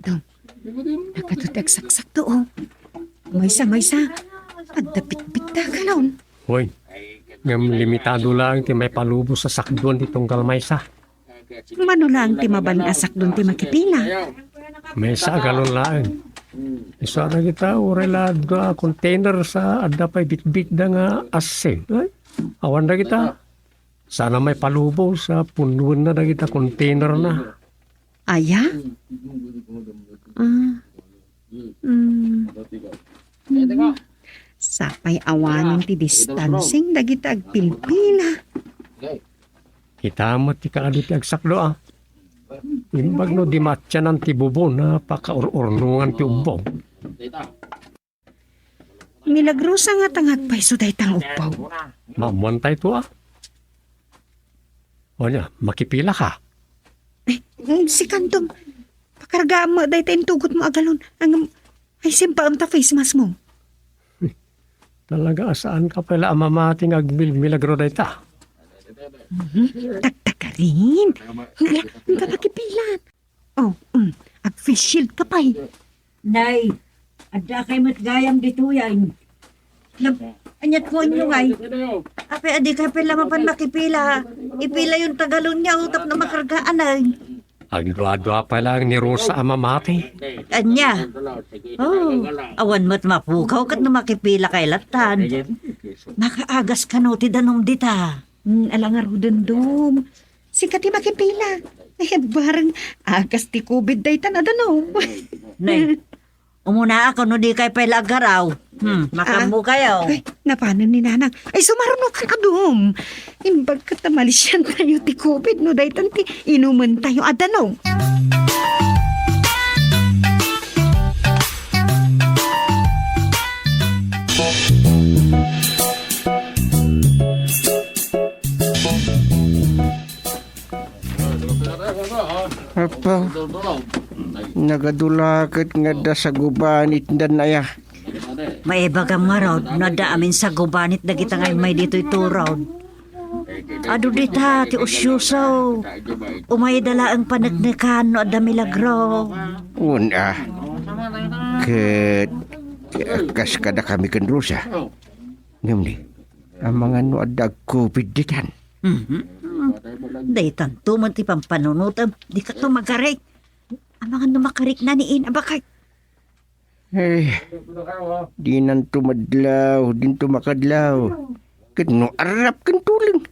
Dong, nagadu ti agsaksakdo, o. Maysa, maysa. Adda bitbit da galon. Hoy, ngem limitado laeng ti maipalubos a sakduan ti tunggal maysa. Mano laeng ti mabalin a sakdon ti makipila? Maysa a galon laeng. Isu a dagita, uray la adda container sa adda pay bitbitda nga asin. Ay, awan dagita. Sana maipalubos a punnoenna dagita containerna. Aya? Ah. Mm. Mm. Sapay awanen ti distancing dagiti agpilpila. Kita met ti kaadu ti agsakdo, a. Imbag no di maatianan ti bubon a pakaur-urnongan ti ubbong. Milagrosa nga tangag pay isu dayta nga ubbaw. Maammoantayto, a. O nia, makipilaka? Ay, mm, sikantom. Pakargaam met dayta intugotmo a galon. Ngem, ay, simpaem ta face mask mo. Talaga a saanka pay la a mamati nga agmilmilagro dayta. Mhm. Tagtagarin. Hala, anta, makipila. Oh, mm, ag-face shield ka pay. Nay, adda kay met gayam ditoy, ay. Lab-, aniat ko inyo, ay. Apay, adi kay pay la mapan makipila. Ipila yung tagalon niya, utap na makargaan, ay. Agdua-dua pay laeng ni Rosa a mamati. Ania? Oh, awan met mapukaw ket no makipila kay lattan. Makaagas kano ti danum dita. Hmm, ala ngaruden, Dom. Sika ti makipila. Eh, bareng agas ti covid dayta a danum. Nay, umunaak no di kay pay la aggaraw. Hmm, makammo kayo. Ay, napanen ni Nanang. Ay, sumarno ka, Dom. Imbag ket ta malisiantayo ti covid no daytan ti inumentayo a danum. Apo, nagadu la ket nga adda sagubanitdan aya? Maibagam ngarud no adda amin sagubanit dagita nga immay ditoy turod. Adu dita ti usyuso. Umayda laeng paneknekan no adda milagro. Wen a. Ket, kas kadakami ken Rosa. Ngem ni, amangan no adda agkupid ditan. Mhm. Daytanto met ti pampanunotem, dikato magarik. Amangan no makarikna ni Ina Baket. Eh, dinanto madlaw, dinto makadlaw. Ket no arrap ken tuleng.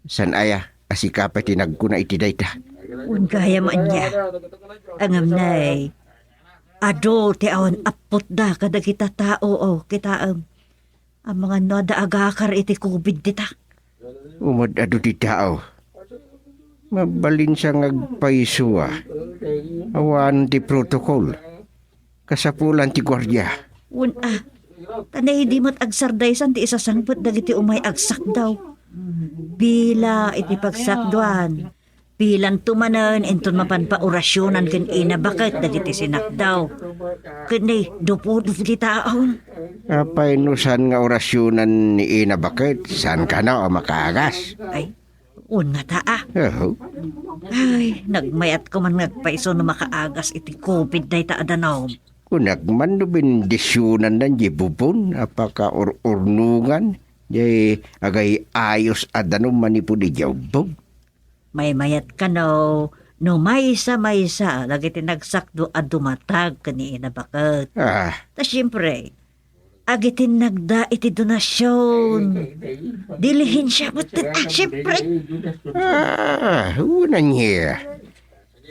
San aya, a sika pay ti nagkuna iti dayta? Wen gayam ania. Ngem nay, adu ti awan appotda kadagita tao, o, kitaem. Amangan no adda agakar iti covid dita. Umad-adu ti tao. Mabalinsa nga agpayso a. Awan ti protocol. Kasapulan ti guardia. Wen a. Ta nay di met agsardaysan ti isasangpet dagiti umay agsakdaw. Pila iti pagsakduan. Pilanto manen inton mapan paorasyonan ken Ina Baket dagiti sinakdaw. Ket ni, dupudup ti tao. Apay no saan nga orasyonan ni Ina Baket, saan kano a makaagas? Ay, wen ngata a. Oho. Ay, nagmayat koman nga agpayso no makaagas iti covid dayta a danum. Kunak man no bendisyonanna diay bubon a pakaur-urnongan, diay agay-ayos a danum manipud idiay ubbog. Maymayat kano no maysa-maysa dagiti nagsakdo a dumatag ken ni Ina Baket. Ah. Ta siempre, agitinnagda iti donasion. Dilihensia met, ah, siempre. Ah, wen ania.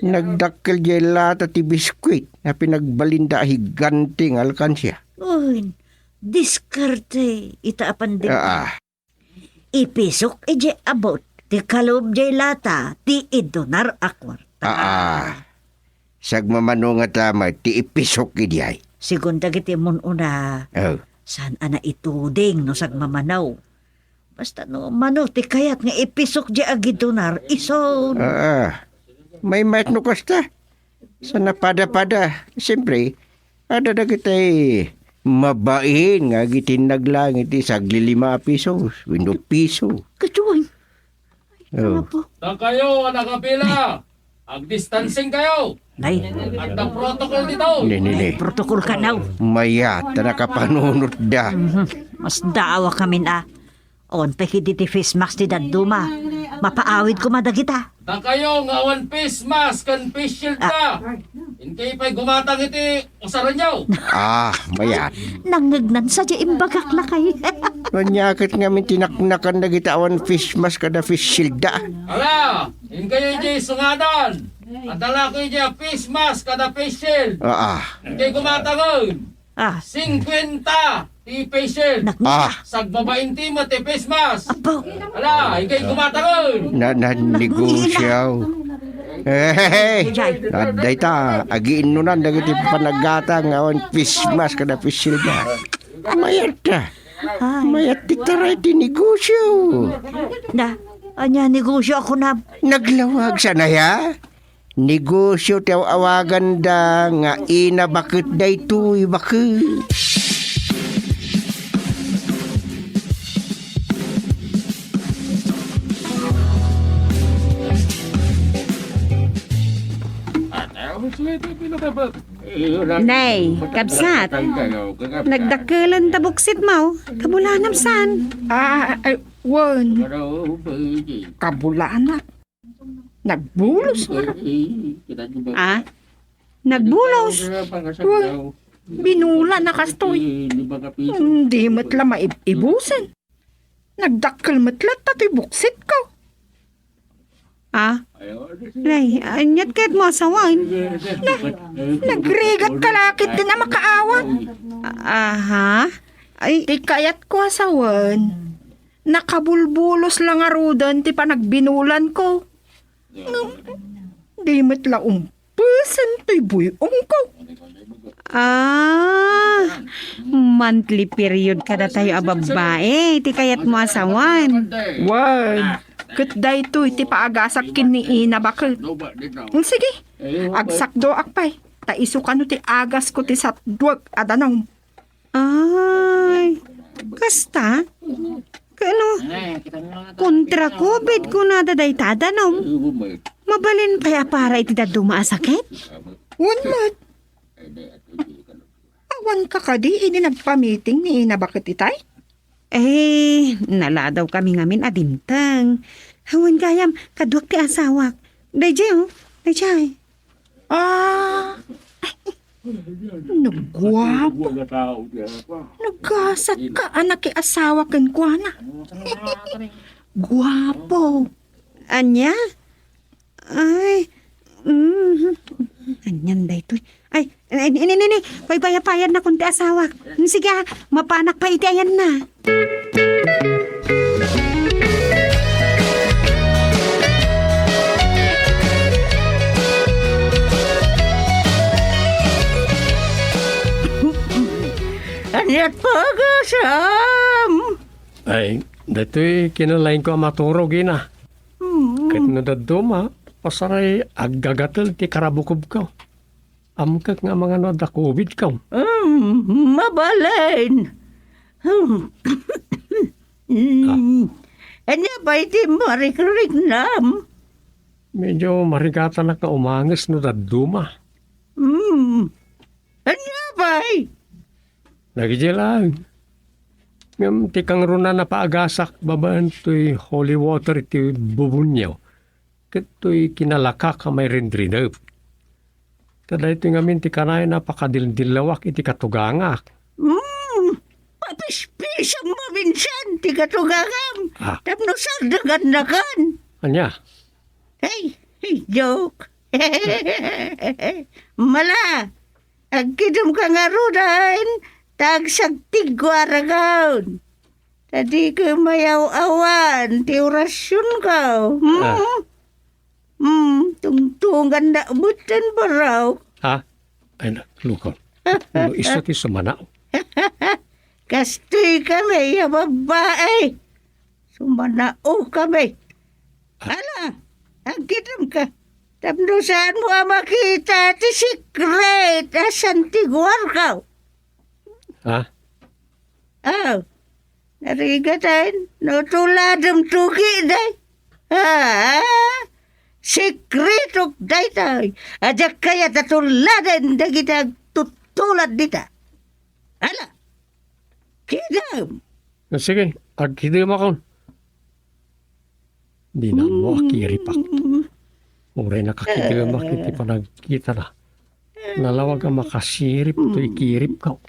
Nagdakkel diay lata ti biskuit a pinagbalinda a higante nga alkansia. Wen, diskarte ita a pandemia. Ah, ah. Ipisok idiay abut ti kalub diay lata ti idunar a kuarta. Aa. Sagmamano ngata met ti ipisok idiay. Sigun dagiti immun-una, oh, saan a naituding no sagmamano. Basta no mano ti kayat nga ipisok diay agidunar, isu. Aa. Maymayat no kasta. Sa napada-pada, siyempre, adda dagiti mabain nga agitinnag laeng iti saglilima a pisos wenno piso. Kaduay. Oh. Apo. Dakayo a nakapila, agdistancing kayo. Nay. Adda protocol dito. Ni, ni, ni. Protocol kano. Mayat, ta nakapanunotda. Mhm. Masdaawakamin a. Awan pay ketdi ti face mask ti dadduma. Mapaawid koma dagita. Dakayo nga awan face mask ken face shield da. Ah. Inkay pay gumatang iti usarenyo. Ah, mayat. Nangngegnan sadiay imbagak lakay. Ania ket ngamin ti naknakan dagita awan face mask kada face shield da? Ala, inkayo diay sungadan. Adda la koy diay face mask kada face shield. Ah, ah. Inkay gumatangen. Ah. Singkwenta ti face shield. Nak-, ah. Sagbabain ti met ti face mask. Apo. Ala, inkay gumatangen. Na, na, negosyo. Hey, Jay. Adda ita, agiinnunan dagiti panagatang nga awan face mask kada face shield da. Mayat da. Ay. Mayat ti taray ti negosyo. Da, ania negosyo a kunam? Naglawag sana ya? Negosyo ti aw-awaganda nga Ina Baket daytoy, baket. Nay, kabsat, nagdakkelan ta buksit mo. Kabulanam san? Ah, ay, wen. Kabulanak. Nagbulos nga. Ah? Nagbulos? Wen, binulan a kastoy. Hindi met la maib-ibusen. Nagdakkel met latta toy buksitko. Ah? Nay, aniat kayat mo a sawen? Na, nagrigat ka la ketdin a makaawat. Aha. Ay. Ti kayatko a sawen, nakabulbulos la ngaruden ti panagbinulanko. Ngem, di met la umpesen toy buy-ongko. Ah, monthly period kadatayo a babbai, ti kayat mo a sawen. Wen, ket daytoy ti paagasak ken ni Ina Baket. Sige, agsakdoak pay, ta isu kano ti agasko ti satduek a danum. Ay, kasta? Ano? Kontra covid kunada dayta a danum. Mabalin pay a para iti dadduma a sakit? Wen met. Awanka kadi idi nagpamiting ni Ina Baket itay? Eh, naladawkami ngamin a dimteng. Wen gayam, kaduak ti asawak. Daydiay, oh. Daydiay. Ah, no guapo. Nagasatka a nakiasawa kenkuana. Guapo. Ania? Ay, mm, anian daytoy. Ay, ini, ini, ini, paypayapayannakon ti asawak. Sige, ah, mapanak pay iti ayanna. Aniat pagasam? Ay, daytoy kinalaingko a maturog, ina. Mm. Ket no dadduma, pasaray aggagatel ti karabukobko. Amkek nga mangano adda covidko. Mm, mabalin. Mm. Ah. Ania pay ti marikriknam? Medyo marigatanak nga umanges no dadduma. Mm. Ania pay? Dagiti laeng. Ngem ti kangruna napaagasak babaen toy holy water iti bubonyo, ket toy kinalakak a mairidridep. Ta daytoy ngamin ti kanayon a pakadildillawak iti katugangak. Mm, papispisom maminsan ti katugangam. Ah. Tapno sardengannakan. Ania? Hey, hey, joke. Mala, agkidemka ngaruden, ta agsagtigko a ragawn. Ta dika mayaw-awan ti orasionko. Hmm? Ah. Hmm, tungtungannak metten, barok. Ha? Ay, na, lukon. No isu ti sumanaw. Kastoy kami a babbai. Sumanaw kami. Ah. Ala, agkidemka. Tapno saanmo a makita ti secret a santiguarko. Ha? Aw, narigaten, no tuladem tugi day. Ah, sekretok daytoy. A diak kayat a tuladen dagiti agtutulad dita. Ala, kidem. Sige, agkidemakon. Dinammo a kiripak. Uray nakakidemak iti panagkitana. Nalawag a makasirip toy kiripko.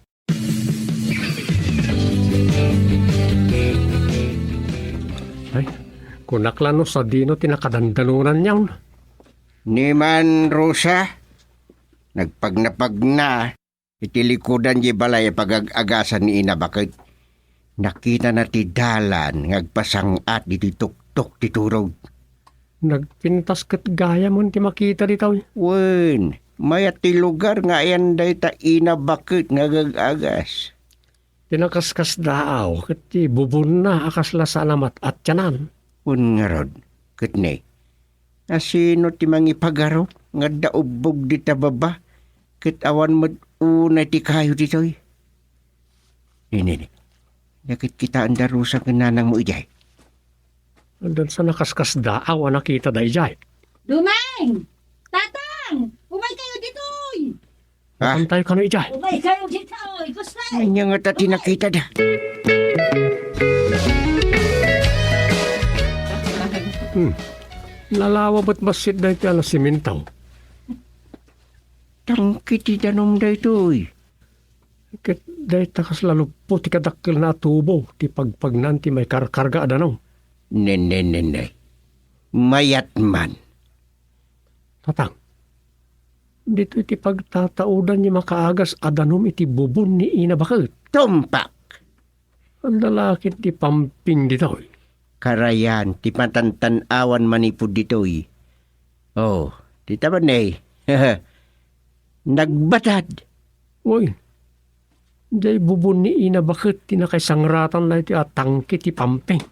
Ay, kunak la no sadino ti nakadandanonanyon. Ni man, Rosa, nagpagnapagna iti likudan diay balay a pagag-agasan ni Ina Baket. Nakitana ti dalan nga agpasang-at iti tuktok ti turog. Nagpintas ket gayam ti makita ditoy. Wen, mayat ti lugar nga ayan dayta Ina Baket nga agag-agas. Ti nakaskasdaaw ket ti bubonna a kasla saan a mat-atianan. Wen ngarud, ket ne, asino ti mangipagarup nga adda ubbog dita baba, ket awan met unay ti kayo ditoy? Nini, nakitkitaenda Rosa ken nanangmo idiay? Addan sa nakaskasdaaw a nakitada idiay. Dumeng! Tatang! Umaykayo ditoy! Ha? Mapantayo kano idiay. Umaykayo ditoy! Gusto! Ania ngata ti nakitada? Hmm. Nalawa met bassit daytoy a nasimintaw. Tangke ti danum daytoy. Ket dayta kasla luppo ti kadakkelna a tubo ti pagpagnan ti maikarkarga a danum. Nenne, nenne. Mayat man. Tatang, ditoy ti pagtataudan ni makaagas a danum iti bubon ni Ina Baket. Tumpak! Adda la ket ti pamping ditoy. Karayan ti matantan-awan manipud ditoy. Oh, dita man ne. Nagbatad. Uy, diay bubon ni Ina Baket ti nakaisangratan daytoy a tangke ti pamping.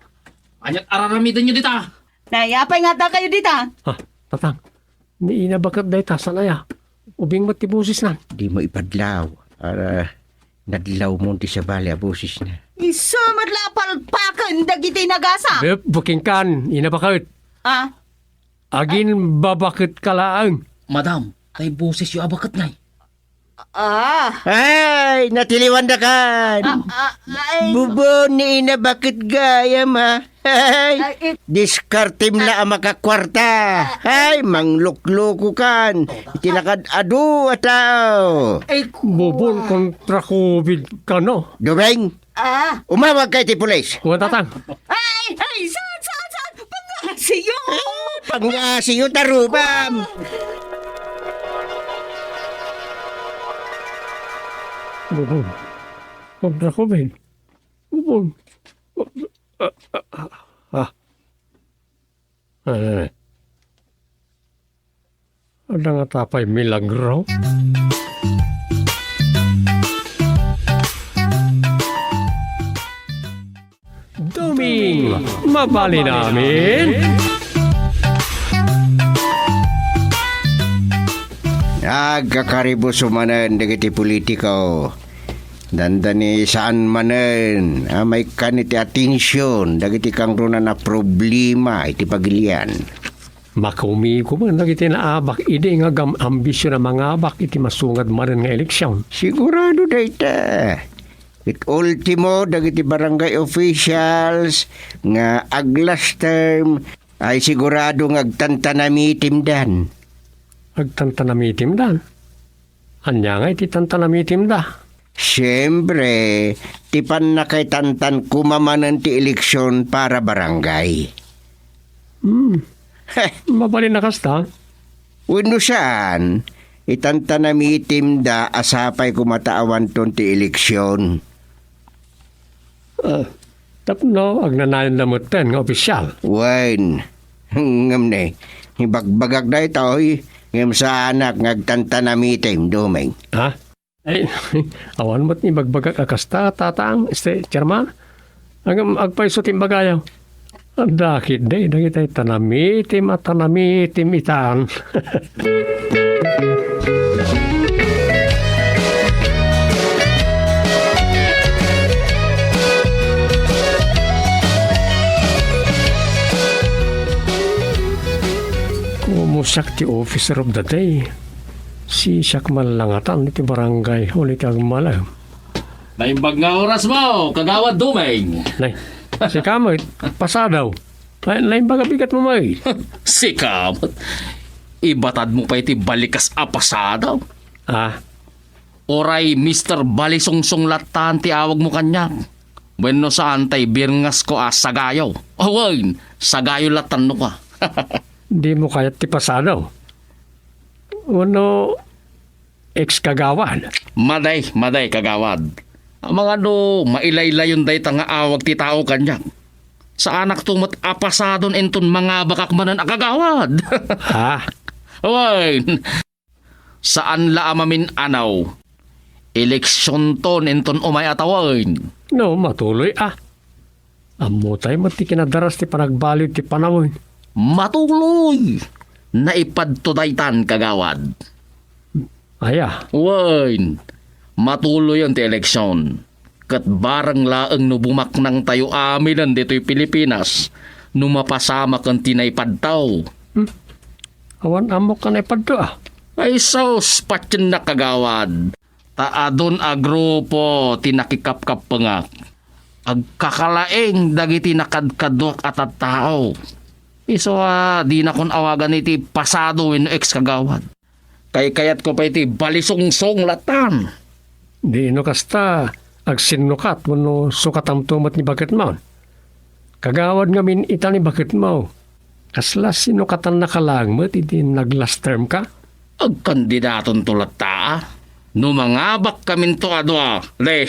Aniat araramidenyo dita? Nay, apay nga adda kayo dita? Ah, Tatang, ni Ina Baket dayta, saan aya? Ubing met ti bosesna. Dimo ipadlaw. Ara, nadlawmon ti sabali a bosesna. Isu met la a palpaken dagiti nagasa. Bep, bukingkan, inabaket. Ah? Aginbabaket ka laeng. Madam, tay boses yo a baket ngay. Ah. Ay, natiliwan da kan. Ah, ah, ay. Bubon ni inabaket gayam, ah. Ay, ay, it- diskartem la a makakwarta. Ay, manglukloko kan. Iti nakad-adu a tao. Ay, Bubon kontra covid ka, no? Dumeng, Ah. Umawag kay ti pulis. Kuwan, Tatang. Ay, ay, saan, saan, saan? Pangasiyo! Pangasiyo, tarubam! Bubon. Kontra ko, Ben. Bubon. Ah, ah, ah, ah. Ah, ah. Adda ngata pay milagro? Duming, mabalin amin? Agkakaribuso manen dagiti politiko. Dandani saan manen a maikkan iti atension dagiti kangrunana a problema iti pagilian. Makumikom dagiti naabak idi nga agam-ambisyon a mangabak iti masungad manen nga eleksion. Sigurado dayta. Ket ultimo, dagiti barangay officials nga ag-last term ay sigurado nga agtantanamitimdan. Agtantanamitimdan? Ania nga iti tantanamitimda? Siempre, ti pannakaitantan koma manen ti eleksion para barangay. Hmm. Heh. Mabalin a kasta? Wenno saan, itantanamitimda a sapay koma ta awanton ti eleksion. Ah, tapno agnanayon da metten nga opisyal. Wen, ngem ne, ibagbagak daytoy, ngem saanak nga agtantanamitim, Dumeng. Ha? Ay, awan met ibagbagak a kasta, Tatang, este, Chairman. Ngem agpayso ti imbagayo. Adda ketdi dagiti tanamitim a tanamitim itan. Komo siak ti officer of the day, sisiak man langatan iti barangay huli ti agmalem. Naimbag nga oras mo, Kagawad Dumeng. Nay, sika met, pasado. Nay, naimbag a bigat mo, may. Sika met. Ibatad mo pay ti balikas a pasado. Ah? Uray Mister Balisungsong lattan ti awag mo kaniak. Wenno saan tay birngasko a Sagayo. Awen, Sagayo lattan no ka. Di mo kayat ti pasado? Wenno ex-kagawad? Madi, madi, kagawad. Amangan no mailaylayon dayta nga awag ti tao kaniak. Saanakto met a pasadon inton mangabakak manen a kagawad. Ha? Wen, saan la a mamin-anaw. Eleksionton inton umay a tawen. No, matuloy a. Ammotay met ti kinadaras ti panagbaliw ti panawen. Matuloy! Naipadto daytan, kagawad. Aya? Wen, matuloyen ti eleksion. Ket bareng laeng no bumaknangtayo aminen ditoy Pilipinas, no mapasamaken ti naipadto. Hmm? Awan ammok a naipadto, ah. Ay sus, patiennak, kagawad. Ta adun a grupo ti nakikapkappengak. Agkakalaing dagiti nakadkaduak a tattao. Isu a dinakon awagan iti pasado wenno ex-kagawad. Kaykayatko pay ti balisungsong lattan. Di no kasta, agsinnukat wenno sukatamto met ni baketmo. Kagawad ngamin ita ni baketmo. Kasla sinukatannaka laeng met idi nag-last term ka? Agkandidatonto latta, a. No mangabakkaminto a dua, de,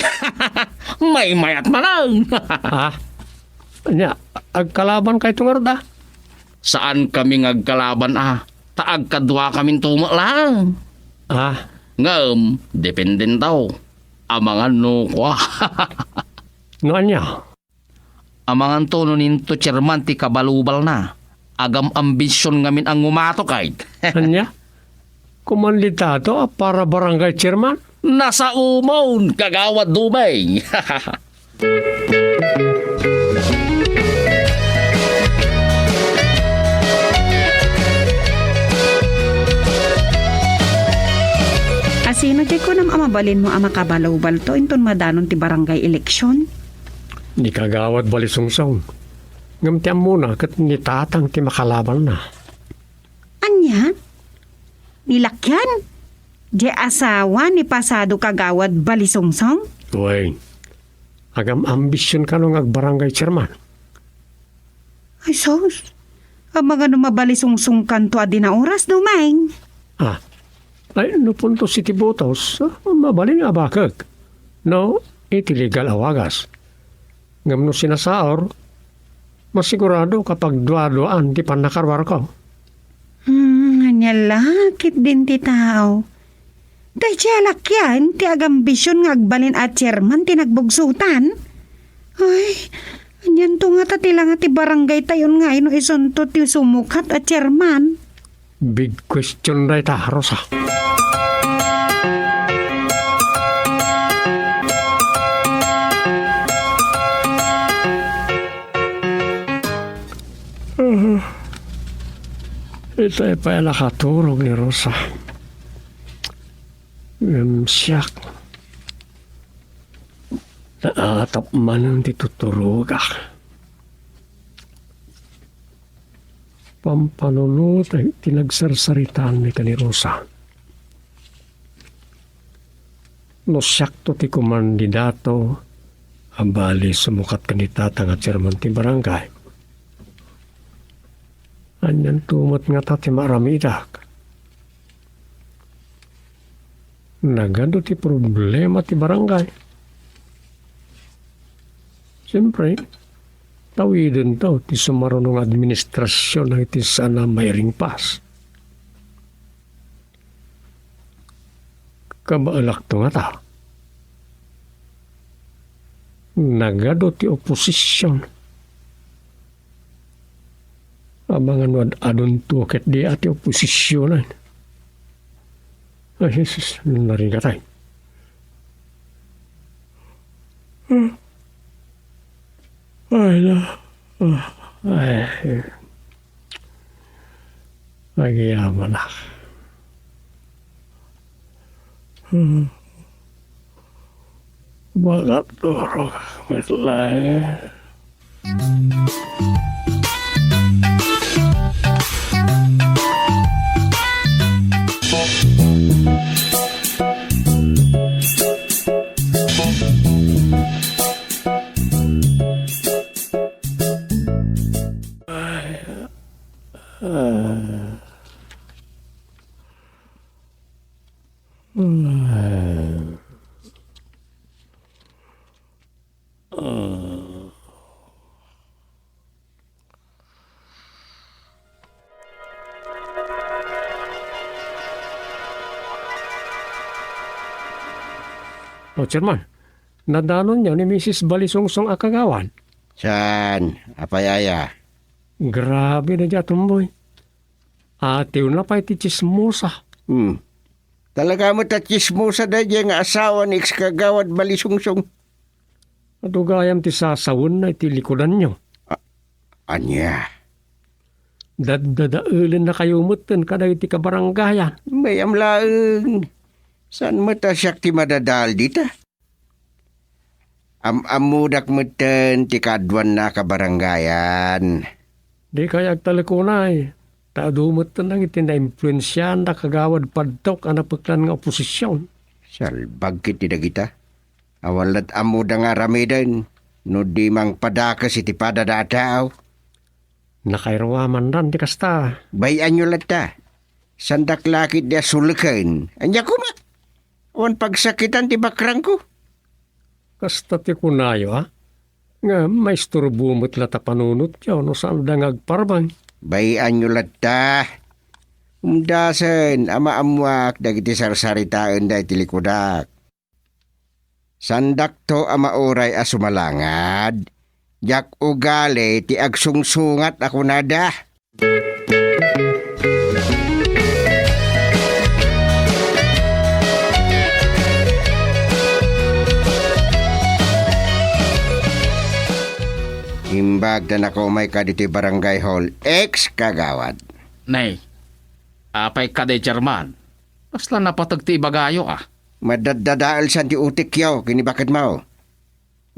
maymayat manen. Ah? Ania, agkalabankayto ngarud, a? Saankami nga agkalaban, a. Ta agkaduakaminto met laeng. Ah? Ngem, dependento. Amangan no kua. No ania? Amanganto no ninto chairman ti kabalubalna. Agam-ambision ngamin a ngumato kayt. Ania? Kumandidata a para barangay chairman? Nasaomon, Kagawad Dumeng. Asino diay kunam a mabalinmo a makabalubalto inton madanon ti barangay eleksyon? Ni Kagawad Balisungsong. Ngem ti ammona ket ni Tatang ti makalabanna. Ania? Ni Lakian? Diay asawa ni pasado Kagawad Balisungsong? Wen, agam-ambision kano nga agbarangay chairman? Ay, sus. Amangan no mabalisungsongkanto a di naoras, Dumeng. Ah, ay, no puntos iti botos, ah, mabalin nga abakek. No, iti legal a wagas. Ngem no sinasaor, masigurado kapag dua-duaan ti pannakaruarko. Hmm, ania la ketdin ti tao. Daydiay a Lakian ti agambision nga agbalin a chairman ti nagbugsutan. Ay, anianto ngata ti langa ti barangay tayon nga no isunto ti sumukat a chairman? Big question dayta, Rosa. Itay pay a nakaturog ni Rosa. Ngem siak, naatap manen ti tuturogak. Pampanunotek ti nagsarsaritaanmi ken ni Rosa. No siakto ti kumandidato a bali sumukat ken ni Tata nga chairman ti barangay, anianto met ngata ti maaramidek? Nagadu ti problema ti barangay. Siempre, tawidentaw ti sumaruno nga administrasyon dagiti saan a mairingpas. Kabaelakto ngata. Nagadu ti oposisyon. Amangan no ad-adunto ketdi a ti oposisionen. Ay, Jesus, narigatay. Ay, na. Ay, agyamanak. Makaturog met laeng. O, Chairman, nadanonyo ni Misis Balisungsong a kagawad? Saan? Apay aya? Grabe na dia, Tumboy. Atiwna pay ti tsismosa. Hmm. Talaga met a tsismosa daydiay nga asawa ni ex-kagawad Balisungsong. Adu gayam ti sasawenna iti likudanyo. A-, ania? Daddadaelennakayo metten kadagiti kabarangayan. Mayam laeng. Saan met a siak ti madadael dita? Am-ammodak metten ti kaaduanna a kabarangayan. Dikay agtalek unay, ta adu metten dagiti naimpluensiaan da Kagawad Padtok a napeklan nga oposision. Salbag ketdi dagita. Awan la't ammoda nga aramiden no di mangpadakes iti padada a tao. Nakairuamandan ti kasta. Bay-anyo latta. Saandak la ketdi a suleken. Ania koma? Awan pagsakitan ti bakrangko. Kasta ti kunayo, a? Nga maisturbo met la ta panunotyo no saanda nga agparbeng. Bay-anyo latta. Umdasen a maammoak dagiti sarsaritaenda iti likudak. Saandakto a mauray a sumalangad. Diak ugali ti agsungsungat a kunada. Imbag ta nakaumay ka ditoy barangay hall, ex kagawad. Nay, apay ka di, German? Kasla napateg ti ibagayo, ah. Madaddadaelsan ti utikyo ken ni baket mo.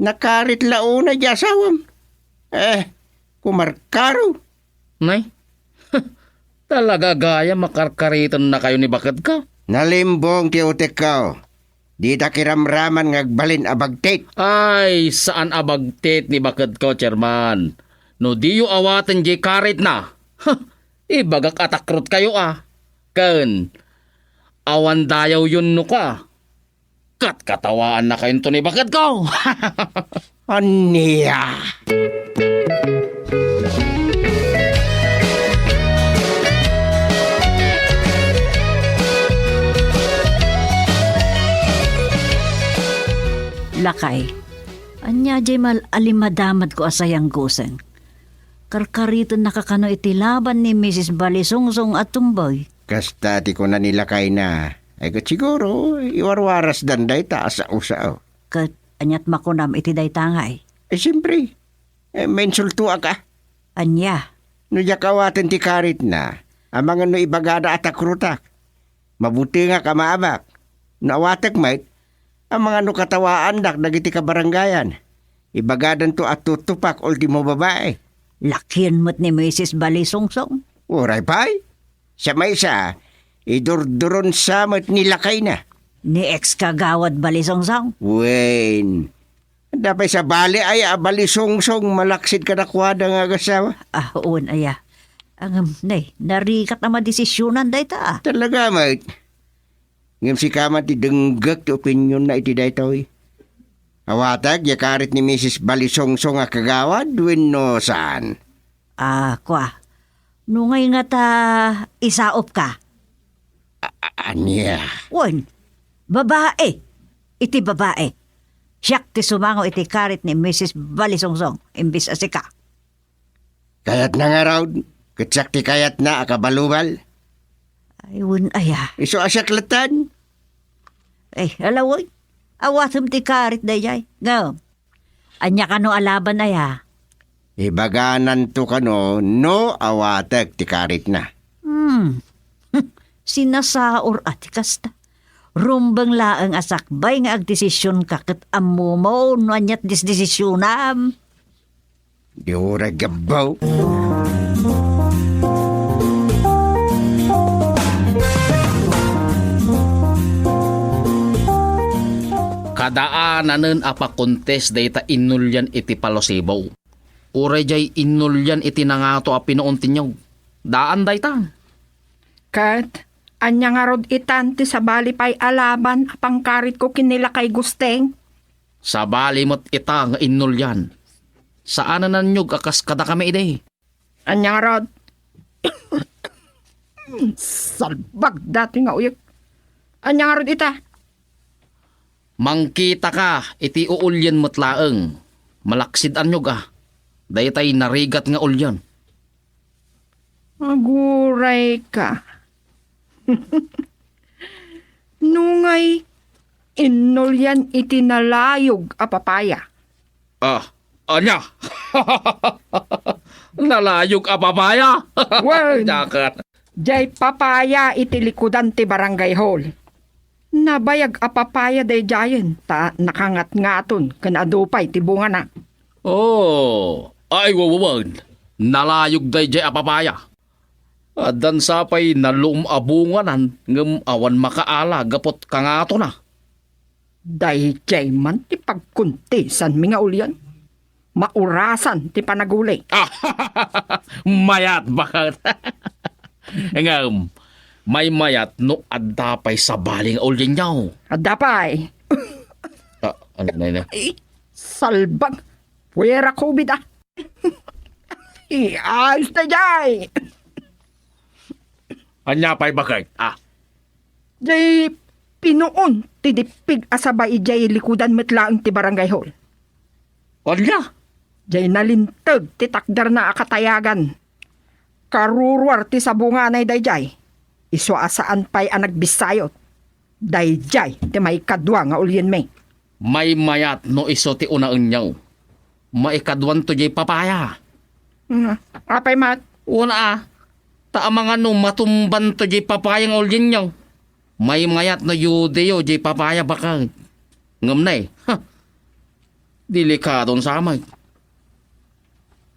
Nakarit la unay di asawam. Eh, kumarkaro. Nay, talaga gayam a karkaritennakayo ni baket ka? Nalimbong ti utikko. Dida kiramraman nga agbalin a bagtit. Ay, saan a bagtit ni baket ko, German. No diyo awaten di karitna, ha, ibagak a takrot kayo, ah. Ken, awan dayawyon no ka. Katkatawaannakayonto ni baket ko. Ania? Lakay, ania jay mal-, alimadamad ko a sayang guseng? Karkaritennaka kano iti laban ni Misis Balisungsong a tumboy? Kasta ti kuna ni lakayna. Ay, ket siguro, iwarwarasdan dayta a sao-sao. Ket aniat makunam iti dayta ngay? Eh, siempre. Eh, mainsultoak a. Ania? No diak awaten ti karitna, amangan no ibagada a takrotak. Mabutengak a maabak. No awatek met, amangan no katawaandak dagiti kabarangayan. Ibagadanto a tutupak ultimo babae. Lakien met ni Misis Balisungsong? Uray pay. Sa maysa, idurduron sa met ni lakayna. Ni ex kagawad Balisungsong? Wen, adda pay sabali aya a Balisungsong malaksid kadakuada nga agasawa? Ah, wen aya. Ngem, nay, narigat a madesisionan dayta, ah. Talaga met. Ngem sika man ti denggek ti opinionna iti daytoy. Awatek ya karit ni Misis Balisungsong a kagawad wenno saan? Ah, kua. No ngay ngata isaopka? A-, a-, ania? Wen, babae. Iti babae. Siak ti sumango iti karit ni Misis Balisungsong imbes a sika. Kayatna ngarud, ket siak ti kayatna a kabalubal. Ay, wen aya. Isu a siak latten. Eh, ala wen. Awatem ti karit dayjay. Ngem, ania kano a laban aya? Ibagananto kano no awatek ti karitna. Hmm. Sinasaor a ti kasta. Rumbeng laeng a sakbay nga agdesisionka ket ammomo no aniat desdesisionam. Di uray gabbaw. Kadaananen a pakuntes dayta inulian iti palosibo. Uray jay inulian iti nangato a pinuon ti niyog. Daan dayta. Ket, ania ngarud itan ti sabali pay a laban a pangkaritko ken ni lakay Gusteng? Sabali met ita nga inulian. Saanen a niyog a kas kadakami idi. Ania ngarud? Salbag dati nga uyek. Ania ngarud ita? Mangkitaka iti uulien met laeng. Malaksid a niyog a. Daytay narigat nga ulien. Aguray ka. Nungay inulian iti nalayog a papaya. Ah, ania? Nalayog a papaya? Wen. Dakat. Jay papaya iti likudan ti barangay hall. Nabayag a papaya daydiayen ta nakangatngaton ken adu pay ti bungana. Oh, ay, wawawan. Nalayog daydiay a papaya. Addan sapay nalum a bunganan ngem awan makaala gaput kangatona. Daydiay man ti pagkuntisanmi nga ulian. Maurasan ti panaguli. Ah, mayat, baket. Ngem, maymayat no adda pay sabali nga ulianyo. Adda pay. Ah, ano na yun? Ay, salbag. Puwera COVID, ah. Iayos ta jay. Ania pay, baket? Ah. Jay pinuon ti dippig a sabay idiay likudan met laeng ti barangay hall. Ania? Jay nalinteg ti takderna a katayagan. Karuruar ti sabunganay daydiay. Isu a saan pay a nagbissayot. Daydiay ti maikadua nga ulienmi. Maymayat no isu ti unaenyo. Maikaduanto jay papaya. Hmm, apay met? Wen a, ta amangan no matumbanto jay papaya nga ulienyo. Maymayat no yudiyo jay papaya baket. Ngem ne, ha, delikadon sa met.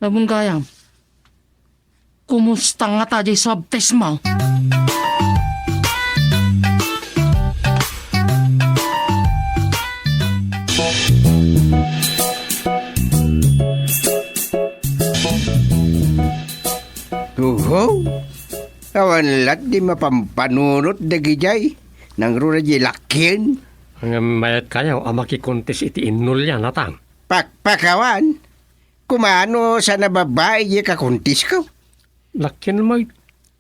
Ammom gayam. Kumusta ngata jay swab test mo? Oho, awan lat di mapampanunot dagijay nangruna jay lakkien. Ngem mayat kayo a makikuntis iti innulian, Tatang. Pakpakawan. Kumano sa nababai diay kakuntisko? Lakkien met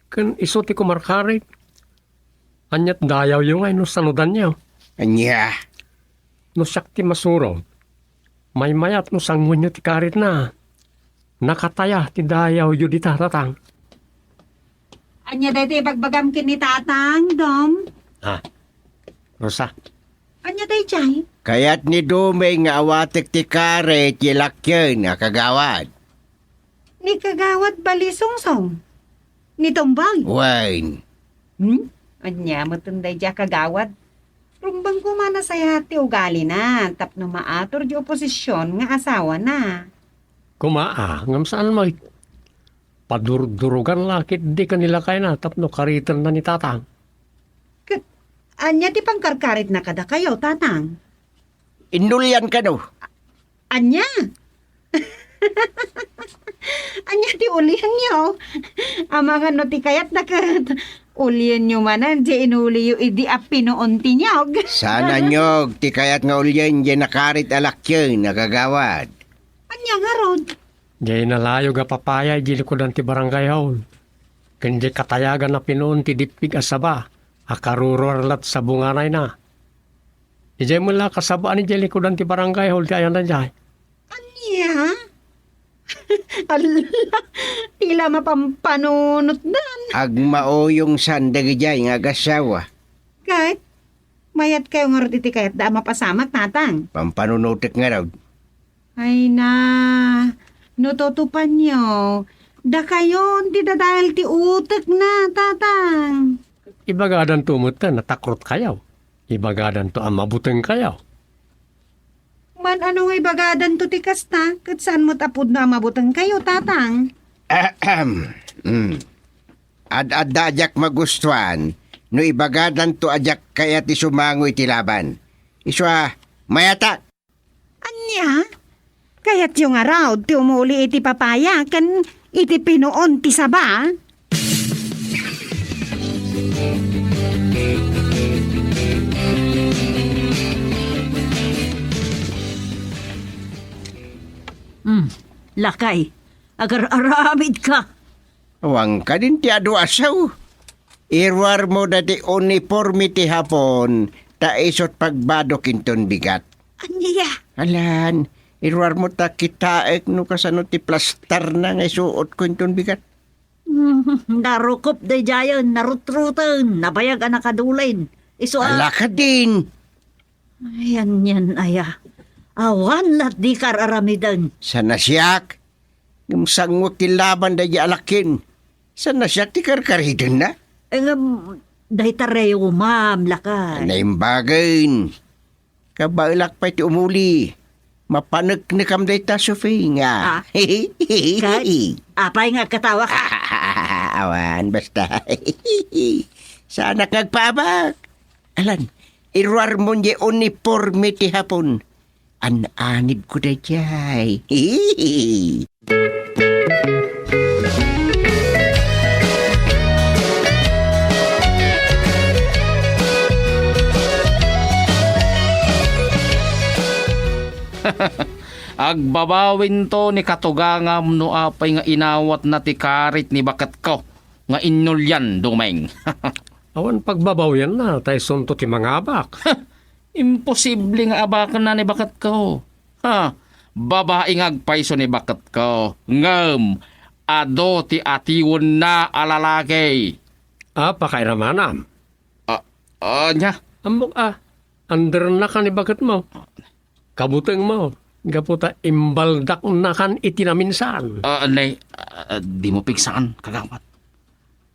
ken isu ti kumarkarit. Aniat dayawyo ngay no sanudanyo? Ania? No siak ti masurot, maymayat no sanguenyo ti karitna. Nakataya ti dayawyo dita, Tatang. Ania daytoy ibagbagam ken ni Tatang, Dom? Ah, Rosa. Ania dayjay? Kayat ni Domeng nga awatek ti karit jay lakkien a kagawad. Ni Kagawad Balisungsong? Ni Tumbag? Wen. Hmm? Ania met dayjay a kagawad? Rumbeng koma nasayaat ti ugalina tapno maatur jay oposision nga asawana. Koma a, ngem saan met. Padurdurugan la ketdi ken ni lakayna tapno karitenna ni Tatang. Ket ania ti pankarkaritna kadakayo, Tatang? Innulian kano. Ania? Ania ti ulienyo? Amangan no ti kayatna ket ulienyo manen jay inuliyo idi a pinuon ti niog. Saan a niog ti kayat nga ulien jay nakarit a lakkien a kagawad. Ania ngarud? Jay nalayog a papaya idiay likudan ti barangay hall. Ken jay katayagan a pinuon ti dippig a saba a karuruar lat sa bunganayna. Idiay met la kasabaan idiay likudan ti barangay hall ti ayanna jay. Ania? Alla, ti la mapampanunotdan. Agmauyongsan dagijay nga agassawa. Ket, mayat kayo ngarud iti kayatda a mapasamak, Tatang? Pampanunotek ngarud. Ay na, no tutupanyo, dakayon ti dadael ti utekna, Tatang. Ibagadanto met ta natakrot kayo. Ibagadanto a mabuteng kayo. Man-ano nga ibagadanto ti kasta, ket saan met a pudno a mabuteng kayo, Tatang? Ahem. Mm. Ad-adda a diak magustuan no ibagadanto a diak kayat ti sumango iti laban. Isu a, mayatak! Ania? Kayatyo ngarud ti umuli iti papaya ken iti pinuon ti saba? Hmm, lakay, agar-aramidka. Awan kadin ti adu a sao. Iruarmo daydi uniforme ti Hapon, ta isut' pagbadok inton bigat. Ania? Alan, iruarmo ta kitaek no kasano ti plastarna nga isuotko inton bigat. Hmm, narukop daydiayen, narutroten, nabayag a nakadulin. Isu a Ala kadin! Ay, anian aya. Awan lat dika ar-aramiden. Saan a siak? Ngem sanguek ti laban daydi a lakkien. Saan a siak ti karkaridenna? Eh, ngem, dayta rayom, lakay. Naimbagen. Kabaelak pay ti umuli. Mapaneknekam dayta, Sophie, nga. Ah? Kat? Apay nga agkatawak? Awan, basta. Saanak nga agpaabak. Alan, iruarmon jay uniforme ti Hapon. An-anibko dayjay. Agbabawinto ni katugangam no apay nga inawatna ti karit ni baketko nga inulian, Domeng. Awan pagbabawianna, ta isunto ti mangabak. Imposible nga abakenna ni baketko. Ha, babai nga agpayso ni baketko. Ngem, adu ti atiwenna a lalaki. A, pakairamanam. A, ania? Ammok a, anderna ka ni baketmo. Kabutengmo. gapu ta imbaldaknakan iti naminsan. Ah, nay, ah, dimo pigsaan, kagawad.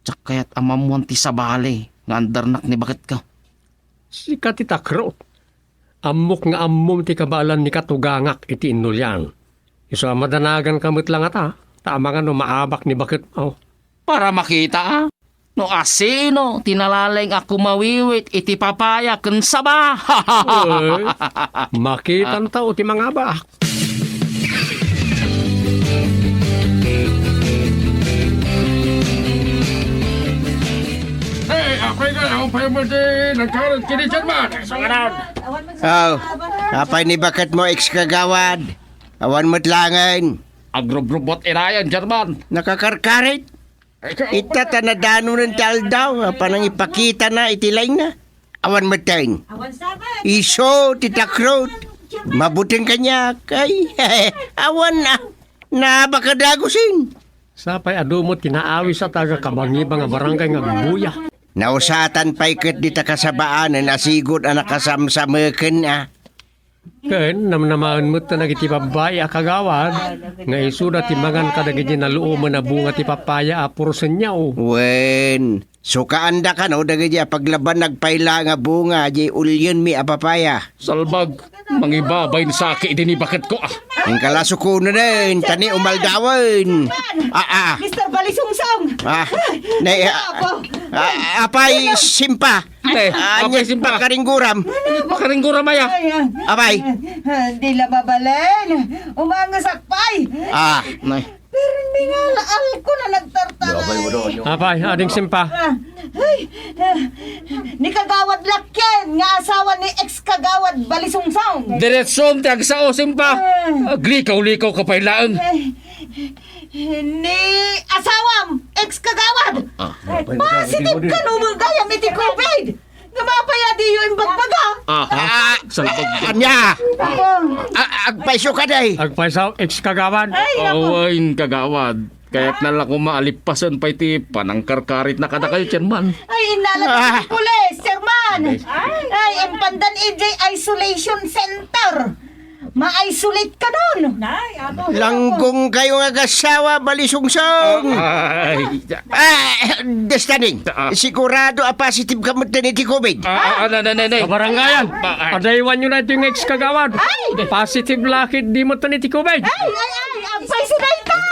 Diak kayat a maammuan ti sabali nga andarnak ni baketko. Sika ti takrot. Ammok nga ammom ti kabaelan ni katugangak iti inulian. Isu a madanaganka met la ngata, ta amangan no maabak ni baketmo. Para makita, a, no asino ti nalaing a kumawiwit iti papaya ken saba. Ay, makitanta ti mangabak. Hey, apay nga, apay mo di nagkaroon kini Chairman? Aw, apay ni baketmo, ex-kagawad? Awan met laengen. Agrubrubot inayan, Chairman. Nakakarkarit. Ita ta nadanonen ti aldaw, a panangipakitana iti laingna. Awan metten. Isu ti takrot. Mabuteng kaniak. Ay, awan na. Nabakadagusin. Sapay adu met ti naawis a taga Kabangibang a barangay nga agbuya. Nausatan pay ket dita kasabaanen a sigud a nakasamsameken a. Ken namnamaen met dagiti babbai a kagawad nga isuda ti mangan kadagiti naluomen a bunga ti papaya a puro senyaw. Wen, sukaanda kano dagiti a paglaban nagpayla nga bunga diay ulyenmi a papaya. Salbag, mangibabain saki idi ni baketko, a. Ingka la sukonen, ta ni umaldawen. Ah, ah. Mister Balisungsong! Ah, nay, ah, Apo. Ah, apay, Simpa. Te, ah, apay, Simpa. Pakaringguram. Pakaringguram, aya. Ay, ah. Apay. Ah, di la mabalin. Umangasak pay. Ah, nay. Pirmi nga laal ko na nagtartaray. Apay, ading Simpa. Ah, ay, ah, ni Kagawad Lakken nga asawa ni ex-Kagawad Balisungsong. Diretsom ti agsao, Simpa. Ah. Aglikaw-likaw ka pay laeng. Ay, ni asawam, ex-Kagawad. Ah. Positive kano gayam iti COVID. Nga mapay a diyo imbagbaga. Ah, ah, salbag. Ania? Apo. Ah, agpayso ka, day. Agpayso, ex-kagawad. Ay, apo. Awan, kagawad. Kayatna la koma a lippasen pay ti panangkarkaritna kadakayo, Chairman. Ay, innala ti pulis, Chairman. Ay. Ay, impandan idiay isolation center. Ma-isolate kanon. Nay, apo. Langgong kayo nga agasawa, Balisungsong. Ay. Ah, Destaning, ah, sigurado a positive ka met iti COVID. Ah, ah, ah, nay, nay, nay, nay. Kabarangayan, ah, ay, adaywanyo na iti nga ex-kagawad. Ay! Positive la ket di met iti COVID. Ay, ay, ay, agpayso dayta.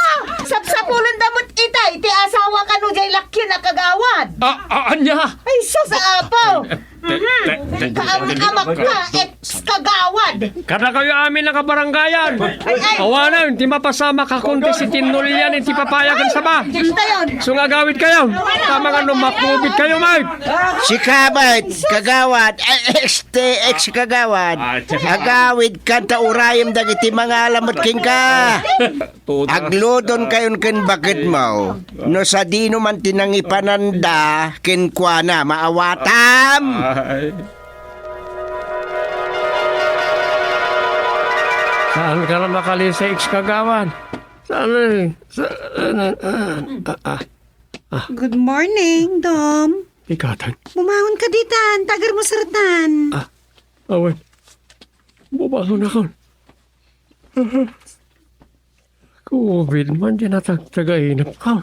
Sapsapulen da met itay ti asawa kano diay lakyo na kagawad. Ah, ah, ania? Ay, sus, apo. Te-, te-, te-, Kaam-amak ka, ex-kagawad. Kadakayo amin a kabarangayan. Ay, ay. Awanen ti mapasamak a kuntis iti nulian iti papaya ken saba. Distayon. Sungagawid kayo. Tama nga no makubit kayo, Mike. Sika met, kagawad. Ay, ex-, te-, ex-kagawad. Ah, tiyan. Agawid ka ta urayem dagiti mangalamet kenka. Tuta. Agludon kayon ken baketmo. No sadino man ti nangipananda kenkuana, maawatam. Ay. Saan ka na makalisa, ex-kagawad? Saan, eh? Saan, ah, ah, ah. Good morning, Dom. Ikatan. Bumangon ka ditan, tagar mo sartan. Ah, awan. Bumangon ako. COVID man, di natagtagainap ka.